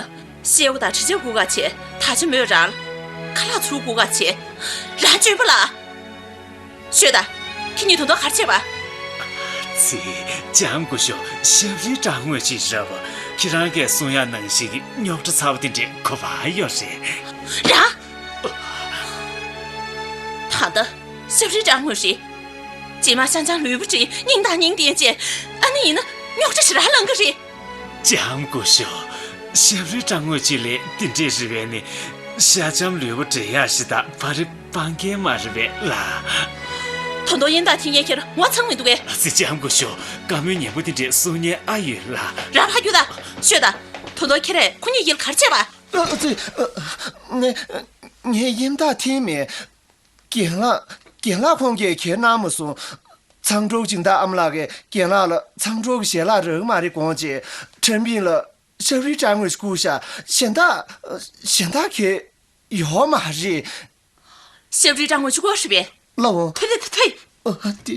ཤེའུ་དང་དྲི་ཆབ་བསྐུར་ག་བྱས། ད་ཆ་མོས་རང་ལ་ཁ་ལག་ཚུར་བསྐུར་ག་བྱས། རང་སྐྱོན་པ་ལ། ཤོད་ད། ཁྱེད་གཉིས་ད་དུང་ག་རེ་བྱས་པ། ཙི། ལྕམ་སྐུ་ཞབས། ཤབ་རི་སྦྲང་ངོས་ཅིག་རེད་པ། ཁྱེད་རང་གིས་གསུང་ཡག་ནང་བཞིན་གྱི་རྙོག་དྲ་ཚ་བོ་དེ་འདྲས་གོ་བ་ཡོད་རེད། རང་། ད་ལྟ་ཤབ་རི་སྦྲང་ངོས་རེད། རྗེས་མ་ཤང་ཅང་ལུས་པོ་བྲེགས། སྙིང་དང་སྙིང་ལྡན་བྱས། ཨ་ནི་ཡིན་ན་རྙོག་དྲ་ཞེ་དྲག་ལངས་གི་རེད། ལྕམ་སྐུ་ཞབས། ཤབ་རི་སྦྲང་ངོས་ཅིག་ལས་འདི་འདྲས་རེད་པས་ནི། ཤང་ཅང་ལུས་པོ་བྲེགས་ཡག་ཞིག་དང་བ་རི་སྤང་མཁན་མ་རེད་པས་ལགས། ད་དུང་ཡིན་དང་ཐིང་ཡན་ཁྱེར་ངོ་ཚ་མི་འདུག་གས། ཨ་ཙི། ལྕམ་སྐུ་ཞབས། བཀའ་མོལ་ཉན་པོ་དེ་འདྲས་གསུང་ཉན་ཨ་ཡོད་ལགས། རང་ཕར་རྒྱུགས་དང་། ཤོད་དང་། ད་དུང་ཁྱེད་རས་ཁོ་གཉིས་ཡིད་ལ་ག་རེ་བྱས་པ། ཨ་ཙི། ངས་ངས་ཡིན་དང་ཐིང་མེད། རྒན་ལགས། རྒན་ལགས་ཁོང་གིས་ཁྱེར་གནང་མ་སོང་། མཚང་སྒྲོག་སྦྱིན་བདག་ཨ་མ་ལགས་ཀྱིས་རྒན་ལགས་ལ་མཚང་སྒྲོག་གི་ཞལ་ལག་རག་གི་མ་རེད་དགོངས་བྱས། ཁྲེན་པིན་ལ་ཤབ་རི་སྦྲང་ངོས་ཤིག་བསྐུར་ཤག་གཞན་དག་གཞན་དག་གས་ཡོད་མ་རེད། ཤབ་རི་སྦྲང་ངོས་ཤིག་བསྐུར་རེད་པས། ལགས་འོང་། ཐུ་ཐུ་ཐུ་ཐུ། ཨ་ཏི།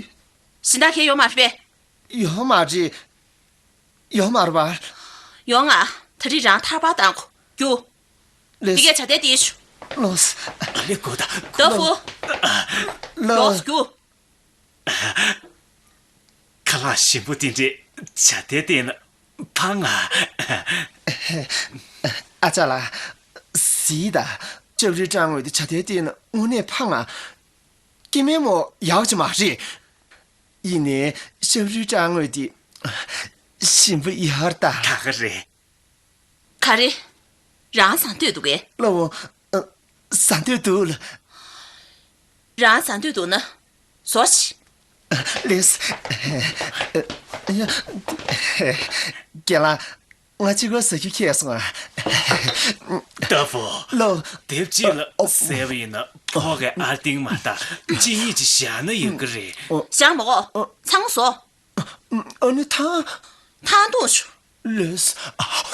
གཞན་དག་གས་ཡོད་མ་རེད་པས། ཡོད་མ་རེད། ཡོད་མ་རེད་པ། ཡོང་ང་། ད་རེས་རང་ཐར་པ་བཏང་གོ། རྒྱུགས། ལེས། འདི་གས་ཇ་དེ་དེ་ཞུ། ལོས། ཨ་ལེ་གོ་ད། ལྟོ་ཧྥུ། ལོས། རྒྱུགས། རྒྱུགས། ཁ་ལག་ཞིམ་པོ་དེ་འདྲས་ཇ་ཐལ་བསྟན་ན་ཕངས་ང་། ཨ་ཅག་ལགས། གཟིགས་དང་། ལྕགས་རིའི་སྦྲང་འོད་དེ་ཇ་ཐལ་བསྟན་ན་དངོས་གནས་ཕངས་ང་། སྐྱེ་དམན་མོ་ཡག་ཅིག་མ་རེད། ཡིན་ནའི་ལྕགས་རིའི་སྦྲང་འོད་དེ་ཞིམ་པོ་ཡོད་ད། ད་ག་རེད། ག་རེ། རང་ཟ་འདོད་འདུག་གས། ལགས་འོང་། ཨ། ཟ་འདོད་འདུག་ལགས། རང་ཟ་འདོད་འདུག་ན། ཟོ་ཤིག་ལགས། རྒན་ལགས། ང་གཅིག་པོ་ཟ་རྒྱུ་ཁེལ་སོང་ཨ། ཏ་ཕོ། ལགས། དེབ་ཅིག་ལ་ཨོ། ཟས་པ་ཡིན་ན་ཕོ་གས་ཨར་ཏིང་མ་ལྟ་གཅིན་སྙི་ཅིག་བཞག་ན་ཡོད་ཀྱི་རེད། བཞག་མ་དགོས། ཚང་མ་ཟོ། ཨ་ནི་ཐང་། ཐང་འཐུང་ཤོག་ལགས། ཨ།